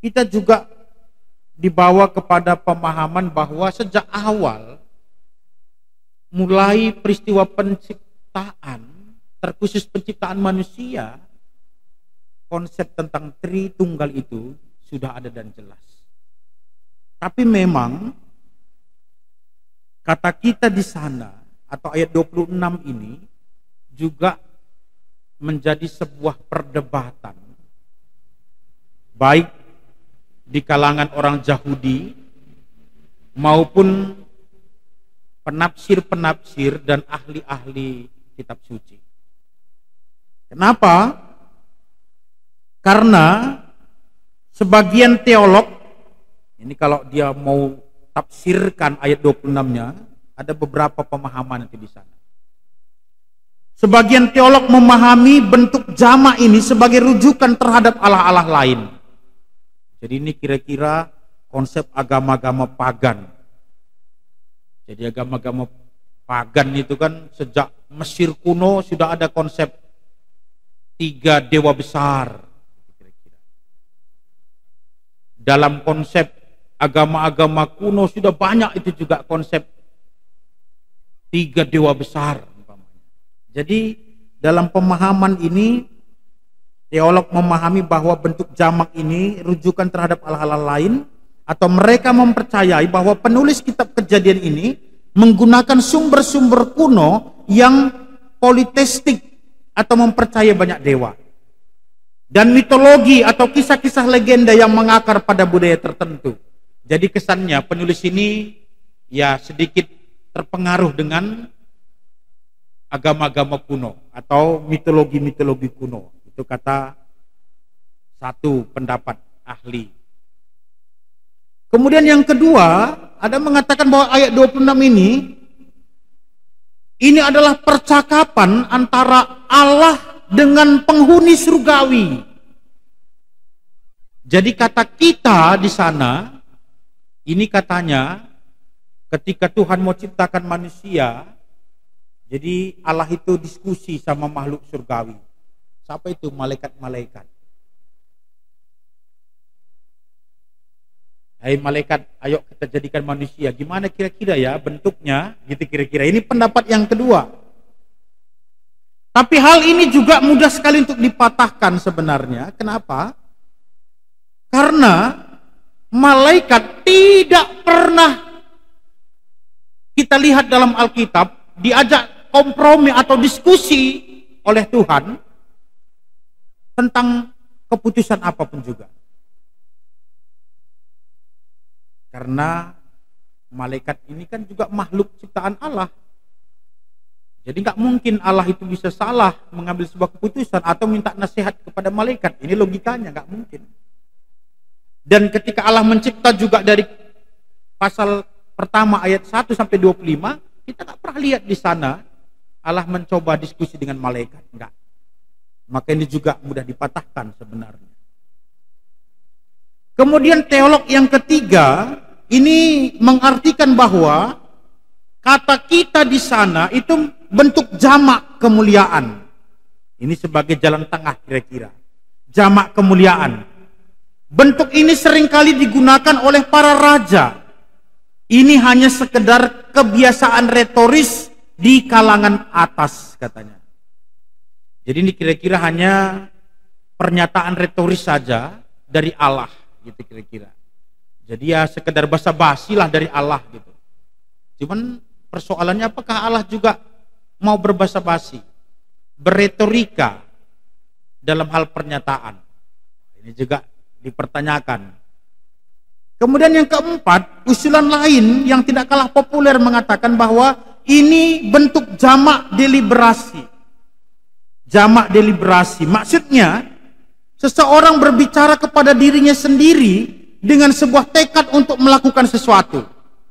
kita juga dibawa kepada pemahaman bahwa sejak awal, mulai peristiwa penciptaan, terkhusus penciptaan manusia, konsep tentang Tritunggal itu sudah ada dan jelas. Tapi memang kata "kita" di sana atau ayat dua puluh enam ini juga menjadi sebuah perdebatan, baik di kalangan orang Jahudi maupun penafsir-penafsir dan ahli-ahli kitab suci. Kenapa? Karena sebagian teolog, ini kalau dia mau tafsirkan ayat dua puluh enam-nya, ada beberapa pemahaman nanti di sana. Sebagian teolog memahami bentuk jamak ini sebagai rujukan terhadap allah-allah lain. Jadi ini kira-kira konsep agama-agama pagan. Jadi agama-agama pagan itu kan sejak Mesir kuno sudah ada konsep tiga dewa besar. Dalam konsep agama-agama kuno sudah banyak itu juga konsep tiga dewa besar, umpamanya. Jadi dalam pemahaman ini, teolog memahami bahwa bentuk jamak ini rujukan terhadap allah-allah lain, atau mereka mempercayai bahwa penulis kitab Kejadian ini menggunakan sumber-sumber kuno yang politeistik atau mempercayai banyak dewa, dan mitologi atau kisah-kisah legenda yang mengakar pada budaya tertentu. Jadi kesannya penulis ini ya sedikit terpengaruh dengan agama-agama kuno atau mitologi-mitologi kuno. Itu kata satu pendapat ahli. Kemudian yang kedua, ada mengatakan bahwa ayat dua puluh enam ini, ini adalah percakapan antara Allah dengan penghuni surgawi. Jadi kata "kita" di sana, ini katanya ketika Tuhan mau ciptakan manusia, jadi Allah itu diskusi sama makhluk surgawi. Siapa itu? Malaikat-malaikat. "Hai malaikat, ayo kita jadikan manusia. Gimana kira-kira ya bentuknya?" Gitu kira-kira. Ini pendapat yang kedua. Tapi hal ini juga mudah sekali untuk dipatahkan sebenarnya. Kenapa? Karena malaikat tidak pernah kita lihat dalam Alkitab diajak kompromi atau diskusi oleh Tuhan tentang keputusan apapun juga. Karena malaikat ini kan juga makhluk ciptaan Allah. Jadi nggak mungkin Allah itu bisa salah mengambil sebuah keputusan atau minta nasihat kepada malaikat. Ini logikanya nggak mungkin. Dan ketika Allah mencipta juga dari pasal pertama ayat satu sampai dua puluh lima, kita nggak pernah lihat di sana Allah mencoba diskusi dengan malaikat, enggak. Maka ini juga mudah dipatahkan sebenarnya. Kemudian teolog yang ketiga ini mengartikan bahwa kata "kita" di sana itu bentuk jamak kemuliaan. Ini sebagai jalan tengah kira-kira. Jamak kemuliaan. Bentuk ini seringkali digunakan oleh para raja. Ini hanya sekedar kebiasaan retoris di kalangan atas, katanya. Jadi, ini kira-kira hanya pernyataan retoris saja dari Allah, gitu kira-kira. Jadi, ya, sekedar basa-basi lah dari Allah, gitu. Cuman, persoalannya, apakah Allah juga mau berbasa-basi, berretorika dalam hal pernyataan? Ini juga dipertanyakan. Kemudian, yang keempat, usulan lain yang tidak kalah populer mengatakan bahwa ini bentuk jamak deliberasi. Jamak deliberasi, maksudnya, seseorang berbicara kepada dirinya sendiri dengan sebuah tekad untuk melakukan sesuatu.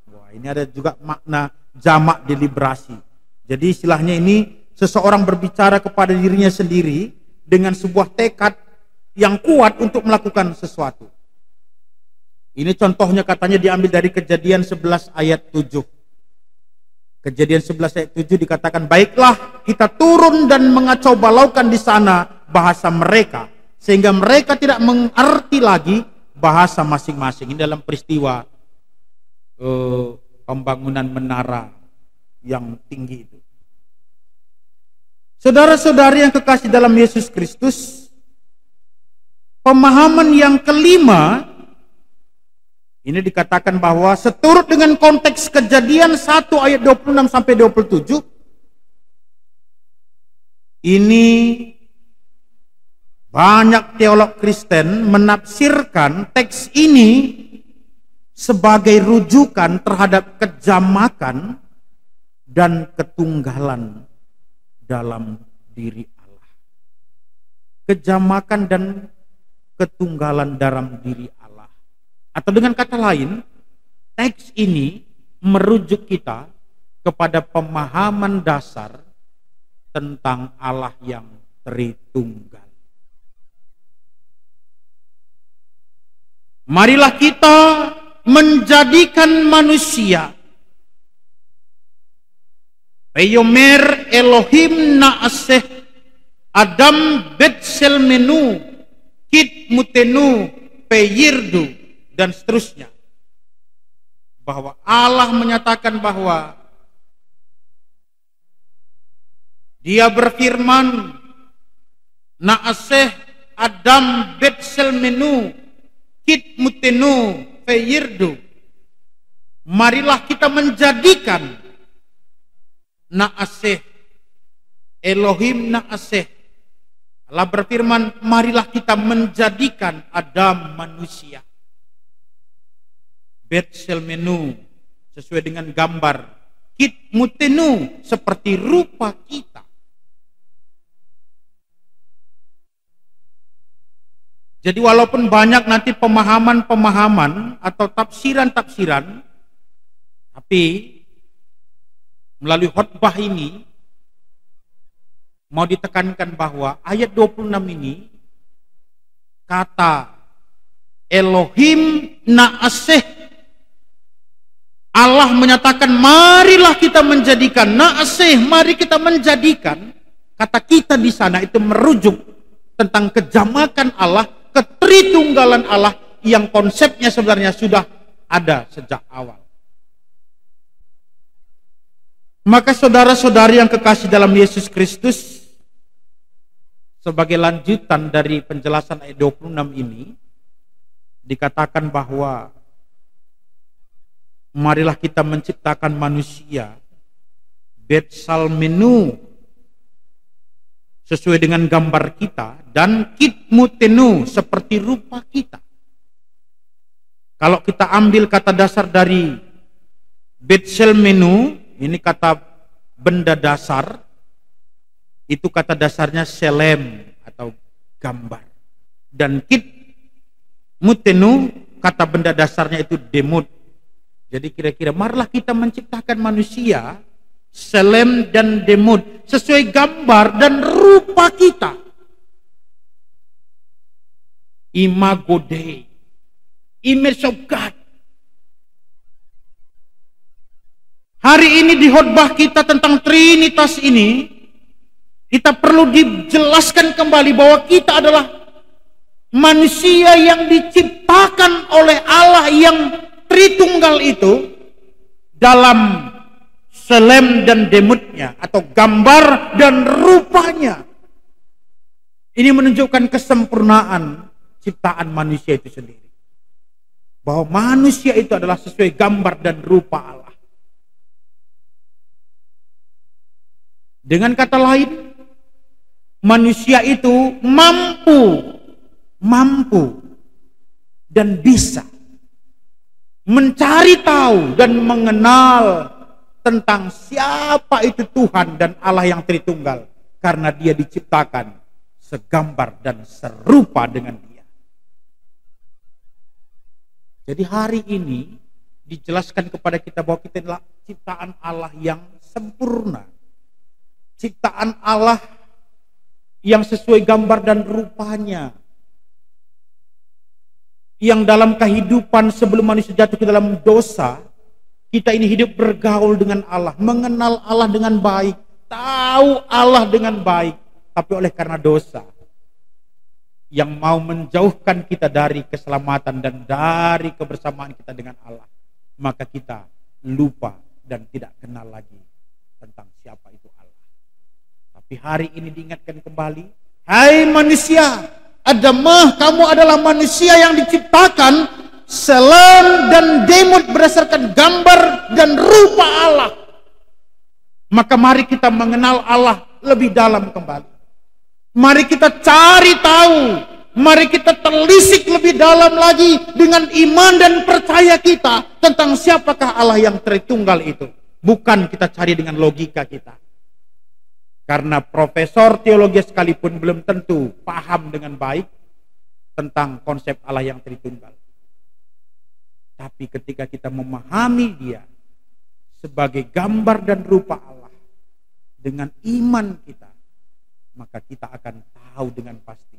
Wah, ini ada juga makna jamak deliberasi. Jadi, istilahnya ini, seseorang berbicara kepada dirinya sendiri dengan sebuah tekad yang kuat untuk melakukan sesuatu. Ini contohnya, katanya, diambil dari Kejadian sebelas ayat tujuh. Kejadian sebelas ayat tujuh dikatakan, "Baiklah, kita turun dan mengacau balaukan di sana bahasa mereka, sehingga mereka tidak mengerti lagi bahasa masing-masing." Ini dalam peristiwa, eh, pembangunan menara yang tinggi itu. Saudara-saudari yang kekasih dalam Yesus Kristus, pemahaman yang kelima ini dikatakan bahwa seturut dengan konteks Kejadian satu ayat dua puluh enam sampai dua puluh tujuh, ini banyak teolog Kristen menafsirkan teks ini sebagai rujukan terhadap kejamakan dan ketunggalan dalam diri Allah. Kejamakan dan ketunggalan dalam diri Allah. Atau dengan kata lain, teks ini merujuk kita kepada pemahaman dasar tentang Allah yang Tritunggal. Marilah kita menjadikan manusia Peyomer Elohim Naaseh Adam Betselmenu Kit Mutenu Peyirdu, dan seterusnya, bahwa Allah menyatakan bahwa Dia berfirman, "Naaseh Adam Betselmenu Kit Mutenu Peyirdu." Marilah kita menjadikan Naaseh, Elohim Naaseh. Allah berfirman, "Marilah kita menjadikan Adam manusia." Betselmenu, sesuai dengan gambar. Kit Mutenu, seperti rupa kita. Jadi, walaupun banyak nanti pemahaman-pemahaman atau tafsiran-tafsiran, tapi melalui khotbah ini mau ditekankan bahwa ayat dua puluh enam ini, kata Elohim Naaseh, Allah menyatakan, "Marilah kita menjadikan." Naaseh, mari kita menjadikan. Kata kita di sana itu merujuk tentang kejamakan Allah, ketritunggalan Allah yang konsepnya sebenarnya sudah ada sejak awal. Maka, saudara-saudari yang kekasih dalam Yesus Kristus, sebagai lanjutan dari penjelasan ayat dua puluh enam ini, dikatakan bahwa marilah kita menciptakan manusia, Betsalmenu, sesuai dengan gambar kita, dan Kitmutenu, seperti rupa kita. Kalau kita ambil kata dasar dari Betselmenu, ini kata benda dasar, itu kata dasarnya selem atau gambar. Dan Kitmutenu, kata benda dasarnya itu demut. Jadi, kira-kira, marilah kita menciptakan manusia selem dan demut, sesuai gambar dan rupa kita. Imago Dei, image of God. Hari ini di khotbah kita tentang Trinitas ini, kita perlu dijelaskan kembali bahwa kita adalah Manusia yang diciptakan oleh Allah yang Tritunggal itu dalam selem dan demutnya, atau gambar dan rupanya. Ini menunjukkan kesempurnaan ciptaan manusia itu sendiri, bahwa manusia itu adalah sesuai gambar dan rupa Allah. Dengan kata lain, manusia itu mampu, mampu dan bisa mencari tahu dan mengenal tentang siapa itu Tuhan dan Allah yang Tritunggal, karena Dia diciptakan segambar dan serupa dengan Dia. Jadi, hari ini dijelaskan kepada kita bahwa kita adalah ciptaan Allah yang sempurna, ciptaan Allah yang sesuai gambar dan rupanya, yang dalam kehidupan sebelum manusia jatuh ke dalam dosa, kita ini hidup bergaul dengan Allah, mengenal Allah dengan baik, tahu Allah dengan baik. Tapi oleh karena dosa yang mau menjauhkan kita dari keselamatan dan dari kebersamaan kita dengan Allah, maka kita lupa dan tidak kenal lagi tentang siapa itu Allah. Tapi hari ini diingatkan kembali, "Hai manusia, adameh kamu adalah manusia yang diciptakan selem dan demut berdasarkan gambar dan rupa Allah." Maka mari kita mengenal Allah lebih dalam kembali. Mari kita cari tahu, mari kita telisik lebih dalam lagi dengan iman dan percaya kita tentang siapakah Allah yang Tritunggal itu. Bukan kita cari dengan logika kita. Karena profesor teologi sekalipun belum tentu paham dengan baik tentang konsep Allah yang Tritunggal. Tapi ketika kita memahami Dia sebagai gambar dan rupa Allah dengan iman kita, maka kita akan tahu dengan pasti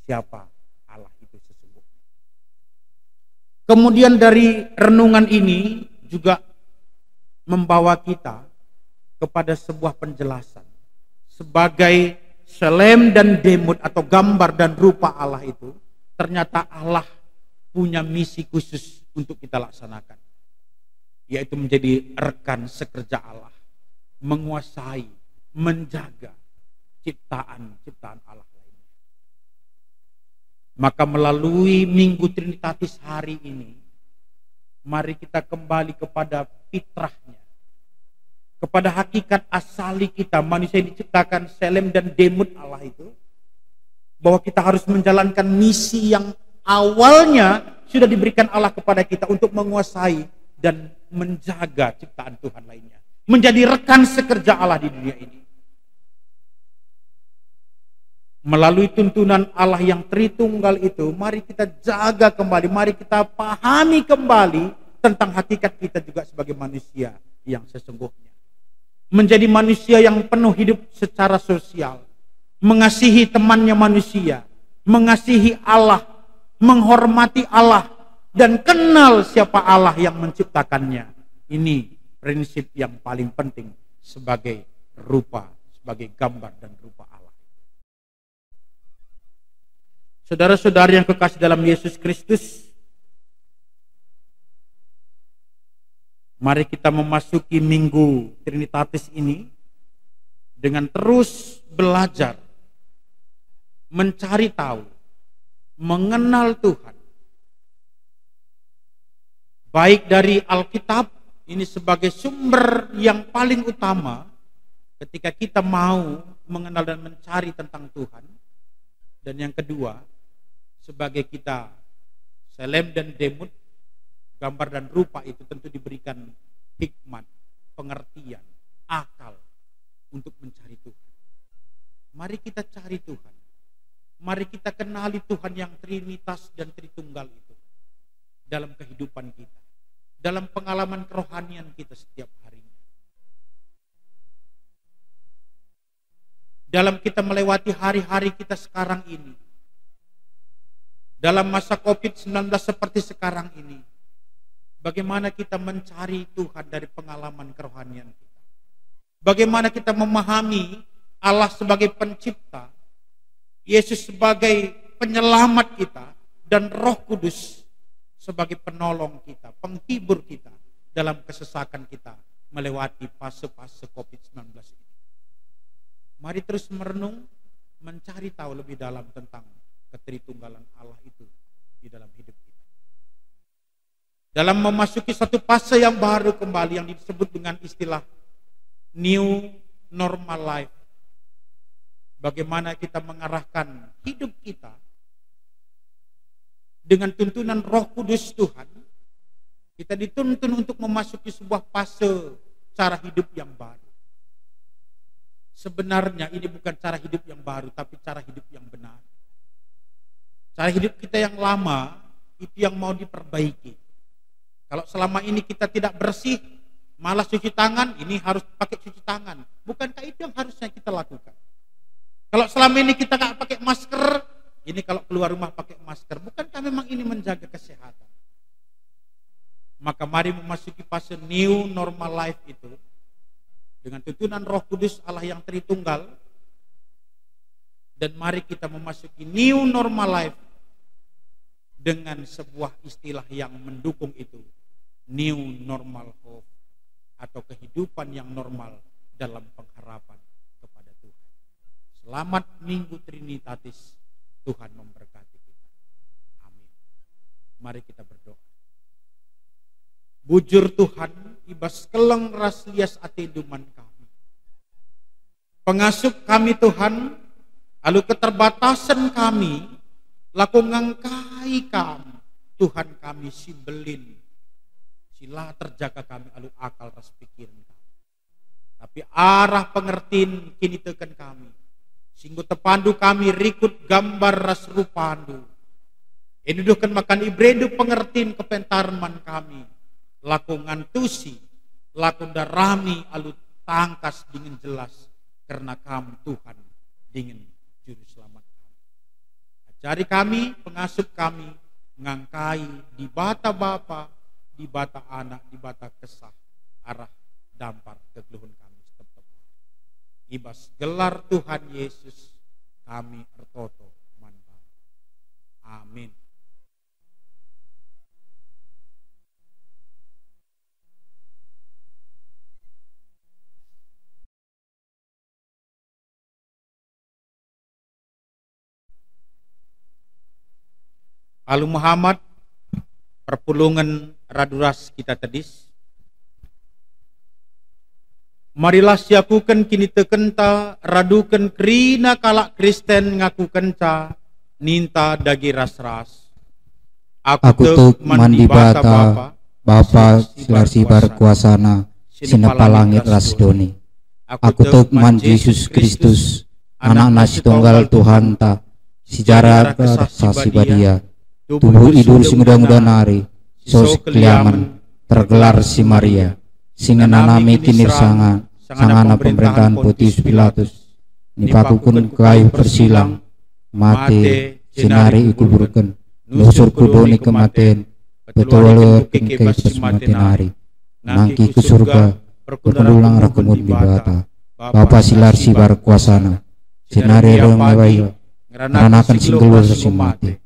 siapa Allah itu sesungguhnya. Kemudian, dari renungan ini juga membawa kita kepada sebuah penjelasan. Sebagai selem dan demut atau gambar dan rupa Allah itu, ternyata Allah punya misi khusus untuk kita laksanakan, yaitu menjadi rekan sekerja Allah, menguasai, menjaga ciptaan-ciptaan Allah lainnya. Maka melalui Minggu Trinitatis hari ini, mari kita kembali kepada fitrahnya, kepada hakikat asali kita, manusia yang diciptakan selem dan demut Allah itu, bahwa kita harus menjalankan misi yang awalnya sudah diberikan Allah kepada kita untuk menguasai dan menjaga ciptaan Tuhan lainnya, menjadi rekan sekerja Allah di dunia ini. Melalui tuntunan Allah yang Tritunggal itu, mari kita jaga kembali, mari kita pahami kembali tentang hakikat kita juga sebagai manusia yang sesungguhnya. Menjadi manusia yang penuh hidup secara sosial, mengasihi temannya manusia, mengasihi Allah, menghormati Allah, dan kenal siapa Allah yang menciptakannya. Ini prinsip yang paling penting sebagai rupa, sebagai gambar dan rupa Allah. Saudara-saudari yang kekasih dalam Yesus Kristus, mari kita memasuki Minggu Trinitatis ini dengan terus belajar, mencari tahu, mengenal Tuhan, baik dari Alkitab, ini sebagai sumber yang paling utama ketika kita mau mengenal dan mencari tentang Tuhan, dan yang kedua, sebagai kita selem dan demut, gambar dan rupa itu tentu diberikan hikmat, pengertian, akal untuk mencari Tuhan. Mari kita cari Tuhan. Mari kita kenali Tuhan yang Trinitas dan Tritunggal itu dalam kehidupan kita, dalam pengalaman kerohanian kita setiap harinya. Dalam kita melewati hari-hari kita sekarang ini, dalam masa covid sembilan belas seperti sekarang ini, bagaimana kita mencari Tuhan dari pengalaman kerohanian kita? Bagaimana kita memahami Allah sebagai pencipta, Yesus sebagai penyelamat kita, dan Roh Kudus sebagai penolong kita, penghibur kita dalam kesesakan kita melewati fase-fase covid sembilan belas ini. Mari terus merenung, mencari tahu lebih dalam tentang keteritunggalan Allah itu di dalam hidup kita. Dalam memasuki satu fase yang baru kembali, yang disebut dengan istilah new normal life. Bagaimana kita mengarahkan hidup kita dengan tuntunan Roh Kudus Tuhan, kita dituntun untuk memasuki sebuah fase cara hidup yang baru. Sebenarnya ini bukan cara hidup yang baru, tapi cara hidup yang benar. Cara hidup kita yang lama itu yang mau diperbaiki. Kalau selama ini kita tidak bersih, malas cuci tangan, ini harus pakai cuci tangan. Bukankah itu yang harusnya kita lakukan? Kalau selama ini kita nggak pakai masker, ini kalau keluar rumah pakai masker. Bukankah memang ini menjaga kesehatan? Maka mari memasuki fase new normal life itu dengan tuntunan Roh Kudus Allah yang Tritunggal, dan mari kita memasuki new normal life dengan sebuah istilah yang mendukung itu, new normal hope, atau kehidupan yang normal dalam pengharapan kepada Tuhan. Selamat Minggu Trinitatis, Tuhan memberkati kita. Amin. Mari kita berdoa. Bujur Tuhan, i bas keleng ras lias ateNdu man kami. Pengasup kami Tuhan, alu keterbatasen kami, lako ngangkai Kam, Tuhan kami si mbelin, si la terjaga kami alu akal ras pikiren kami. Tapi arah pengertin kiniteken kami, si enggo tepandu kami rikut gambar ras rupaNdu. Inuduhken maka ibereNdu pengertin kepentaren man kami, lako ngantusi, lako ndarami alu tangkas dingen jelas, kerna Kam Tuhan dingen Juru Selamat kami. Ajari kami, pengasup kami, ngangkai Dibata Bapa, Dibata Anak, Dibata Kesah, arah dampar kegeluhen kami setep-tep. I bas gelar Tuhan Yesus kami ertoto man Bapa. Amin. Alu Muhammad, perpulungen radu ras kita tedis. Marilah siakuken kinitekenta raduken kerina kalak Kristen ngakukenca, ninta dage ras-ras. Aku tek man Dibata Bapa, Bapa si la ersibar kuasaNa, si nepa langit ras doni. Aku tek man Jesus Kristus, AnakNa si Tunggal Tuhanta, si jara Kesah si Badia, tubuh idur si nguda-nguda nari, so sekeliamen, tergelar si Maria, si ngenanami kinirsanga, sangana pemerintahen Pontius Pilatus, nipakuken ku kayu persilang, mate, jenari ikuburken, nusur ku doni kematen, petuaken ku ke bas si mate nari, nangkih ku surga, perkundul arah kemuden Dibata, Bapa si la ersibar kuasaNa, jenari reh me bapa, ngeranaken si nggeluh ras si mate.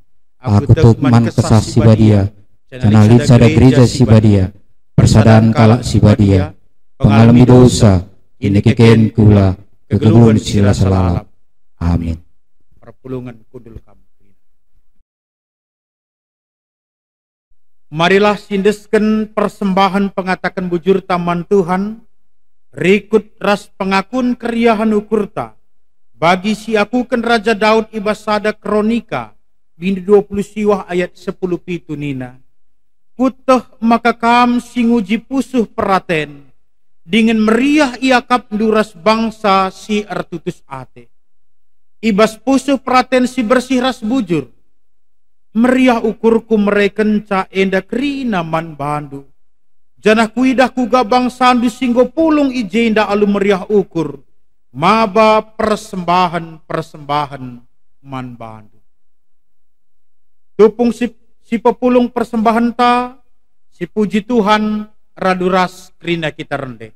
Aku tek man Kesah si Badia, janah lit sada gereja si badia, persadan kalak si badia, pengalemi dosa, kinekeken kula, kegeluhen si rasa lalap. Amin. Perpulungen kundul kam. Marilah siendesken persembahen pengataken bujurta man Tuhan, rikut ras pengakun keriahen ukurta, bagi si iakuken Raja Daud i bas sada Kronika, bindu dua puluh siwah ayat sepuluh pitu nina, "Kueteh maka Kam si nguji pusuh peraten, dingen meriah iakapNdu ras bangsa si ertutus ate." I bas pusuh peraten si bersih ras bujur, meriah ukurku merekenca enda kerina man bandu. Janah kuidah kuga bangsandu si enggo pulung i jenda alu meriah ukur, maba persembahen-persembahen man bandu. Tupung si, si pepulung persembahenta, sipuji Tuhan, radu ras kerina kita rende.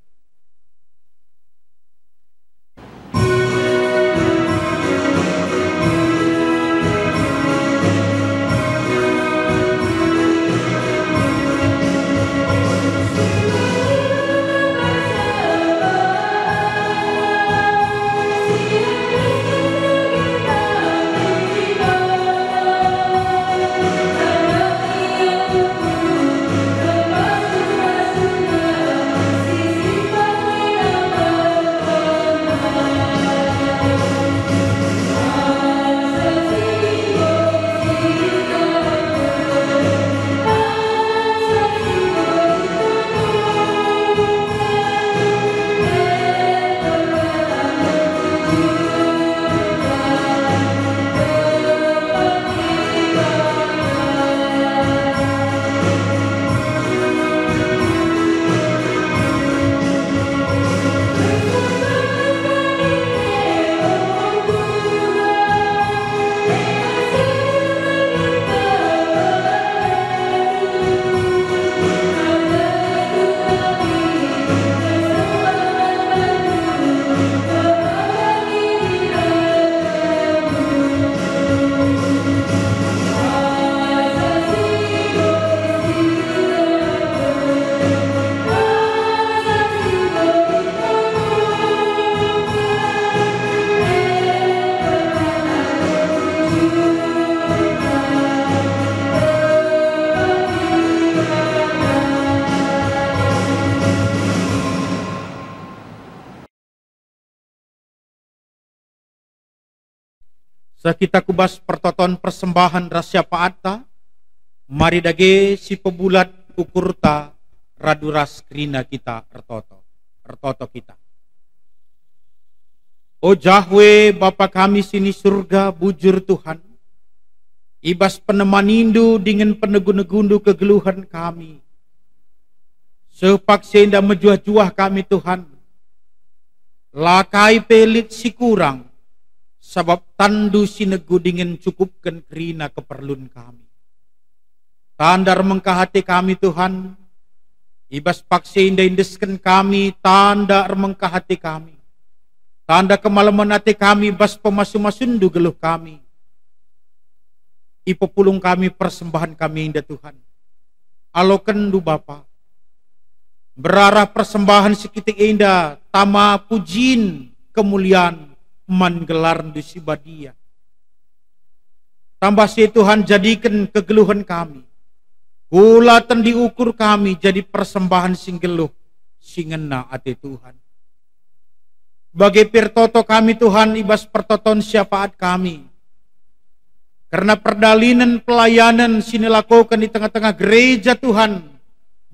Seh kita ku bas pertoton persembahen ras syafaatta, mari dage si pebulat ukurta radu ras kerina kita ertoto. Ertoto kita. O Jahwe, Bapa kami si ni Surga, bujur Tuhan, i bas penemanindu dingen penegu-negundu kegeluhen kami. Seh paksa enda mejuah-juah kami, Tuhan. La kai pe lit si kurang, sabap tanNdu si negu dingen cukupken kerina keperlun kami. Tanda ermengkah ate kami, Tuhan, i bas paksa enda iendesken kami tanda ermengkah ate kami, tanda kemalemen ate kami i bas pemasu-masuNdu geluh kami. Ipepulung kami persembahen kami enda, Tuhan. AlokenNdu, Bapa. Mberarah persembahen si kitik enda tama pujin kemulian man gelarNdu si badia. Tambah si, Tuhan, jadiken kegeluhen kami, kulaten diukur kami jadi persembahen si nggeluh, si ngena ate Tuhan. Bage pe ertoto kami, Tuhan, i bas pertoton syafaat kami kerna perdalanen pelayanen si nilakoken i tengah-tengah gereja, Tuhan,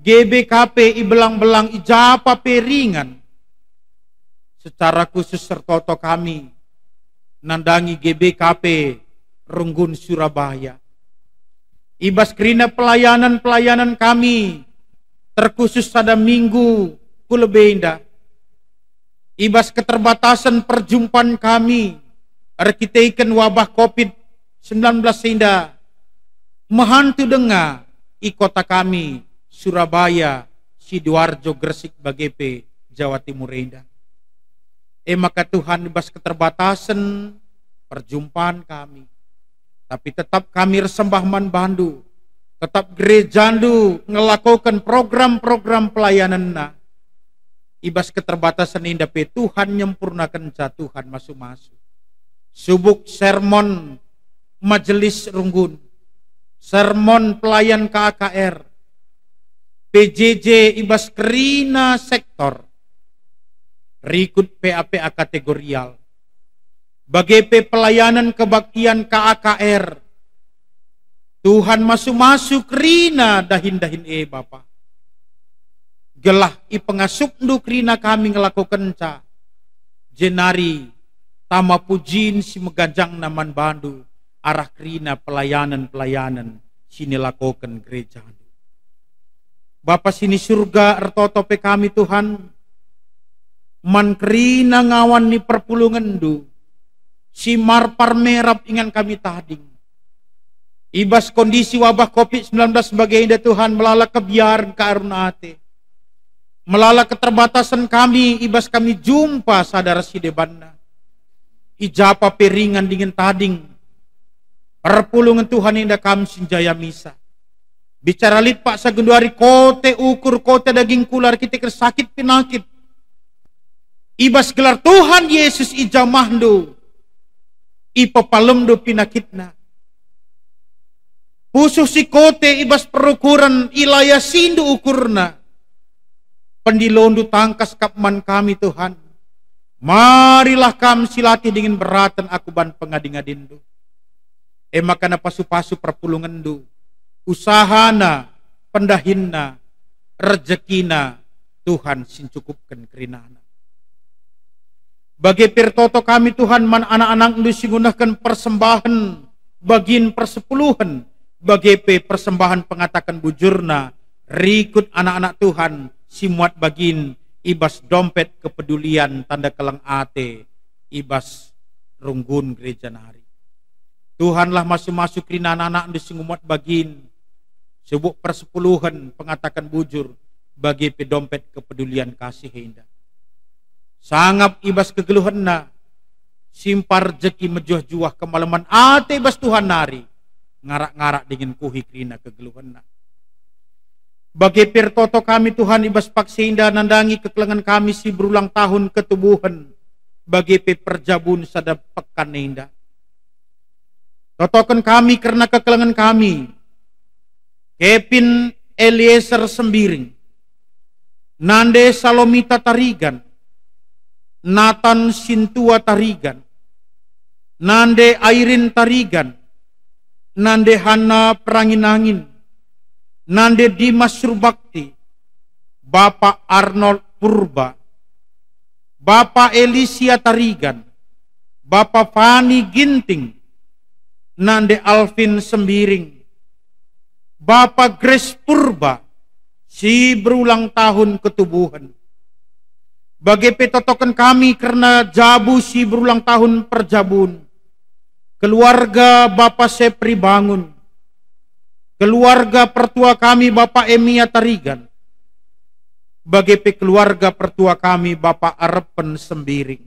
G B K P i belang-belang i japa pe ringan. Secara khusus ertoto kami nandangi G B K P Runggun Surabaya. I bas kerina pelayanan-pelayanan kami, terkhusus sada minggu ku lebe enda, i bas keterbatasen perjumpan kami erkiteken wabah covid sembilan belas enda, mehantu denga i kota kami, Surabaya, Sidoarjo, Gresik, bage pe Jawa Timur enda. E maka Tuhan, i bas keterbatasen perjumpan kami, tapi tetap kami ersembah man bandu, tetap gerejandu ngelakoken program-program pelayanenna. I bas keterbatasen enda pe Tuhan nyempurnakenca, Tuhan masu-masu. Subuk sermon majelis runggun, sermon pelayan K A K R, P J J i bas kerina sektor, rikut P A P A kategorial, bage pe pelayanan kebaktian K A K R. Tuhan, masu-masu kerina dahin-dahin e, Bapa, gelah ipengasupNdu kerina kami ngelakokenca, jenari tama pujin si meganjangna man bandu arah kerina pelayanan-pelayanan si nilakoken gerejandu. Bapa si ni Surga, ertoto pe kami, Tuhan, man kerina ngawan ni perpulungenNdu si marpar merap ingan kami tading. I bas kondisi wabah covid sembilan belas bage enda, Tuhan, melala kebiaren kearun ate, melala keterbatasen kami i bas kami jumpa sada ras si debanna. I japa pe ringan dingen tading, perpulungen Tuhan enda kam si njaya misa. Bicara lit paksa genduari kote ukur, kote daging kula erkiteken sakit penakit. I bas gelar Tuhan Yesus ijamahndu, ipepalemndu penakitna. Pusuh si kote i bas perukuren ilayasindu ukurna. Pendilondu tangkas kap man kami, Tuhan. Marilah kam si latih dingen beraten aku ban pengadi-ngadindu. E maka na pasu-pasu perpulungenndu, usahana, pendahinna, rejekina, Tuhan si ncukupken kerinana. Bage pe ertoto kami, Tuhan, man anak-anakndu si ngunahken persembahen bagin persepuluhen, bage pe persembahen pengataken bujurna, rikut anak-anak Tuhan si muat bagin i bas dompet kepedulian tanda keleng ate i bas runggun gereja nari. Tuhanlah masu-masu kerina anak-anakndu si ngumuat bagin, subuk persepuluhen, pengataken bujur, bage pe dompet kepedulian kasih enda. Sangap i bas kegeluhenna, simpar rejeki mejuah-juah kemalemen ate i bas Tuhan nari, ngarak-ngarak dingen kuhi kerina kegeluhenna. Bage pe ertoto kami, Tuhan, i bas paksa enda nandangi kekelengen kami si berulang tahun ketubuhen, bage pe perjabun sada pekan enda. Totoken kami kerna kekelengen kami, Kevin Eliezer Sembiring, Nande Salomita Tarigan, Nathan Sintua Tarigan, nande Airin Tarigan, nande Hanna Perangin-angin, nande Dimas Surbakti, Bapa Arnold Purba, Bapa Elisia Tarigan, Bapa Fani Ginting, nande Alvin Sembiring, Bapa Grace Purba, si berulang tahun ketubuhen. Bage pe totoken kami kerna jabu si berulang tahun perjabun, keluarga Bapa Sepri Bangun, keluarga pertua kami Bapa Emia Tarigan, bage pe keluarga pertua kami Bapa Arepen Sembiring.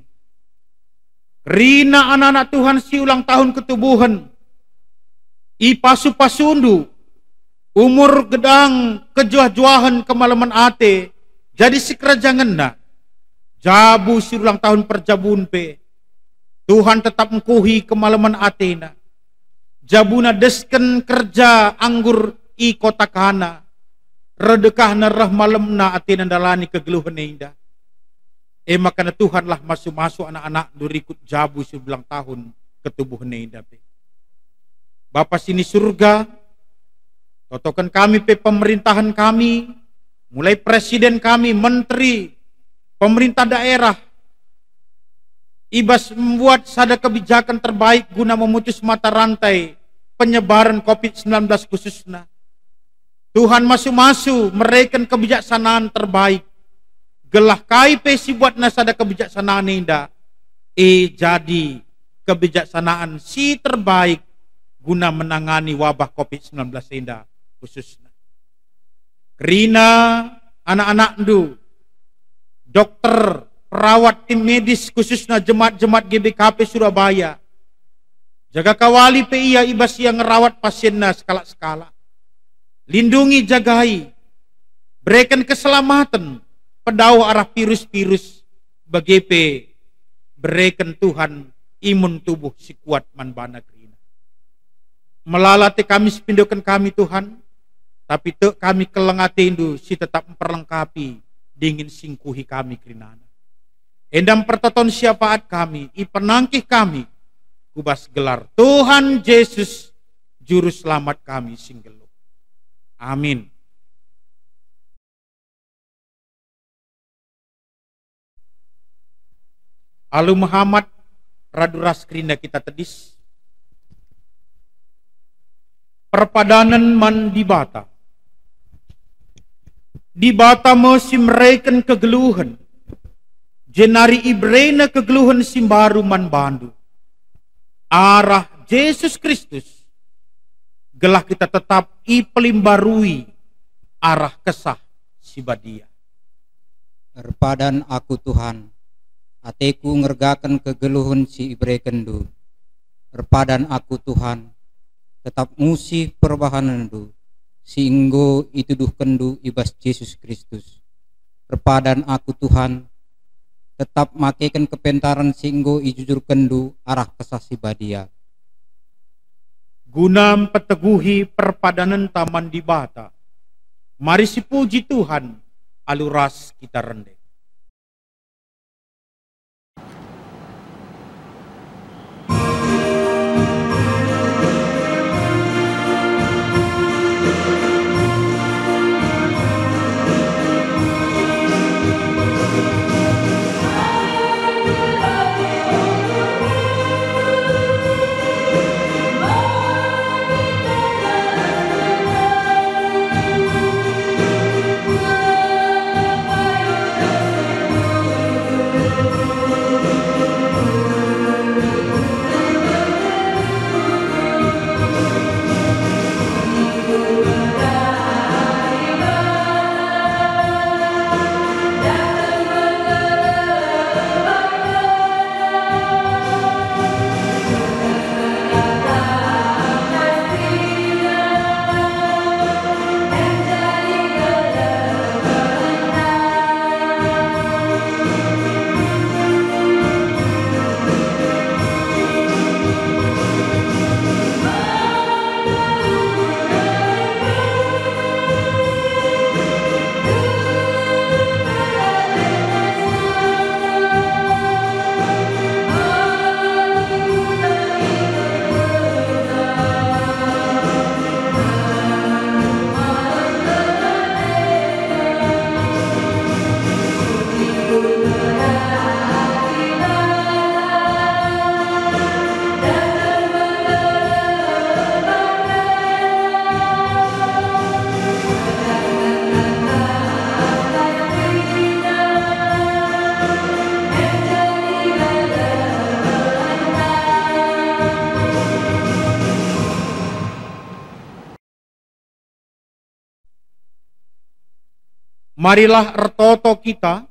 Kerina anak-anak Tuhan si ulang tahun ketubuhen, ipasu-pasundu, umur gedang, kejuah-juahen, kemalemen ate, jadi sikerajangenna. Jabu si ulang tahun perjabun pe, Tuhan tetap engkuhi kemalemen atena. Jabuna desken kerja anggur i kota Kana, redekahna reh malemna atena ndalani kegeluhen enda. E maka Tuhanlah masu-masu anak-anakndu rikut jabu si ulang tahun ketubuhen enda pe. Bapa sini Surga, totoken kami pe pemerintahan kami, mulai presiden kami, menteri, pemerintah daerah, i bas membuat sada kebijakan terbaik guna memutus mata rantai penyebaran covid sembilan belas khususna. Tuhan masu-masu mereken kebijaksanaan terbaik, gelah kai pe si buatna sada kebijaksanaan enda, e jadi kebijaksanaan si terbaik guna menangani wabah covid sembilan belas enda khususna. Kerina anak-anakndu, dokter, perawat, tim medis, khususna jemaat-jemaat G B K P Surabaya. Jaga kawali pe ia i bas ia ngerawat pasienna sekalak-sekalak. Lindungi, jagai, bereken keselamaten, pedauh arah virus-virus, bage pe bereken Tuhan imun tubuh si kuat man bana kerina. Melala ate kami si pindoken kami, Tuhan, tapi tek kami keleng atendu si tetap mperlengkapi dingen singkuhi kami kerinana. Enda mpertoton syafaat kami, ipenangkih kami ku bas gelar Tuhan Jesus, Juru Selamat kami si nggeluh. Amin. Alu mehamat radu ras kerina kita tedis. Perpadanen man Dibata. Dibata me si mereken kegeluhen, jenari ibereNa kegeluhen si mbaru man bandu. Arah Jesus Kristus, gelah kita tetap ipelimbarui arah Kesah Si Badia. Erpadan aku, Tuhan, ateku ngergaken kegeluhen si iberekenNdu. Erpadan aku, Tuhan, tetap musi perbahanenNdu si enggo ituduhkenNdu i bas Jesus Kristus. Erpadan aku, Tuhan, tetap makeken kepentaren si enggo ijujurkenNdu arah Kesah Si Badia. Guna mpeteguhi perpadanenta man Dibata, mari sipuji Tuhan alu ras kita rende. Marilah ertoto kita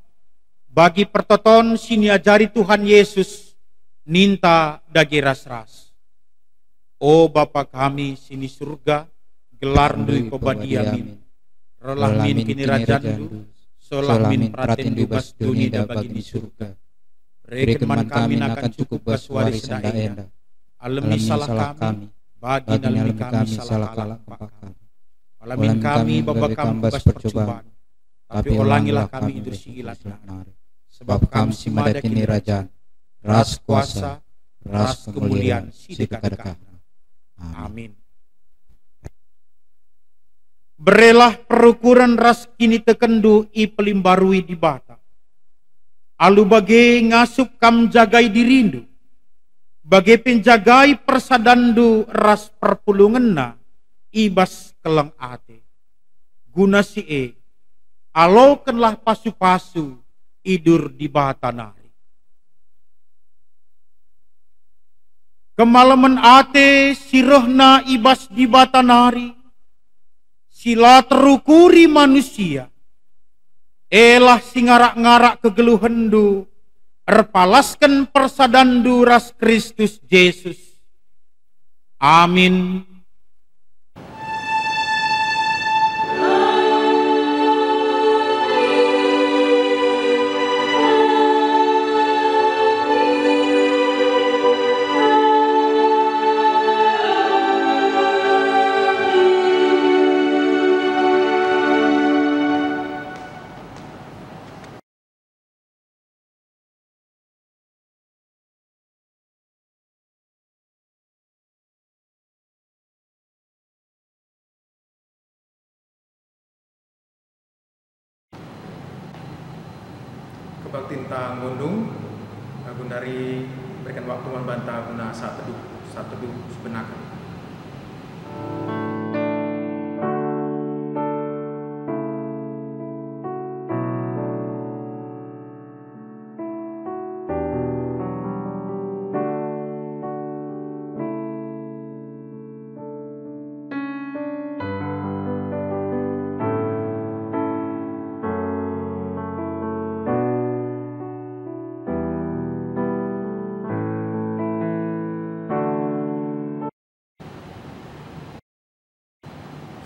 bagi pertoton si niajari Tuhan Yesus, ninta dage ras-ras. O Bapa kami si ni Surga, gelarNdu ipebadiamin. Rehlah min kinirajanNdu, solah min peratenNdu bas doni enda bagi ni Surga. Bereken man kami nakan cukup bas wari enda. Alemi salah kami, bagi nalemi kami salah kalak kempak kami. Ola min kami baba Kam ku bas percuban, tapi olangilah kami i bas si ilat nari. Sebab Kam si mada kinirajan, ras kuasa, ras kemulian si dekah-dekahna. Amin. Berelah perukuren ras kinitekenndu ipelimbarui Dibata. Alu bage ngasup Kam njagai dirindu, bage pe njagai persadanndu ras perpulungenna i bas keleng ate. Guna si e, alokenlah pasu-pasu idur Dibata nari. Kemalemen ate si rehna i bas Dibata nari, si la terukuri manusia, elah si ngarak-ngarak kegeluhenndu, erpalasken persadanndu ras Kristus Jesus. Amin. Kebaktinta ngundung, eh, gundari berikan waktu man banta guna saat teduh, saat teduh sebenar.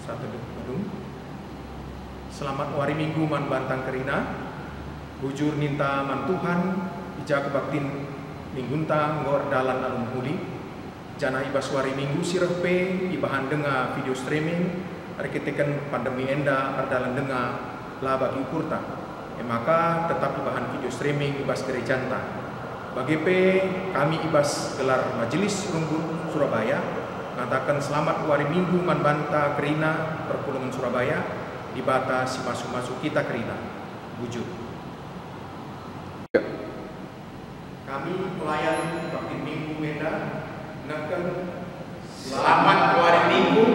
Satu, dua, dua. Selamat wari Minggu man banta kerina. Bujur ninta man Tuhan, i ja kebaktin Minggunta enggo erdalan alu mehuli. Janah i bas wari Minggu si reh pe ibahan denga video streaming erkiteken pandemi enda erdalan denga la bagi ukurta. E maka tetap ibahan video streaming i bas gerejanta. Bage pe kami i bas gelar Majelis Runggun Surabaya ngataken selamat wari Minggu man banta kerina perpulungen Surabaya, Dibata si masu-masu kita kerina. Bujur. Kami pelayan Bakti Minggu enda neken selamat wari Minggu,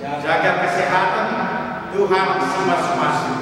jaga kesehatan, Tuhan si masu-masu.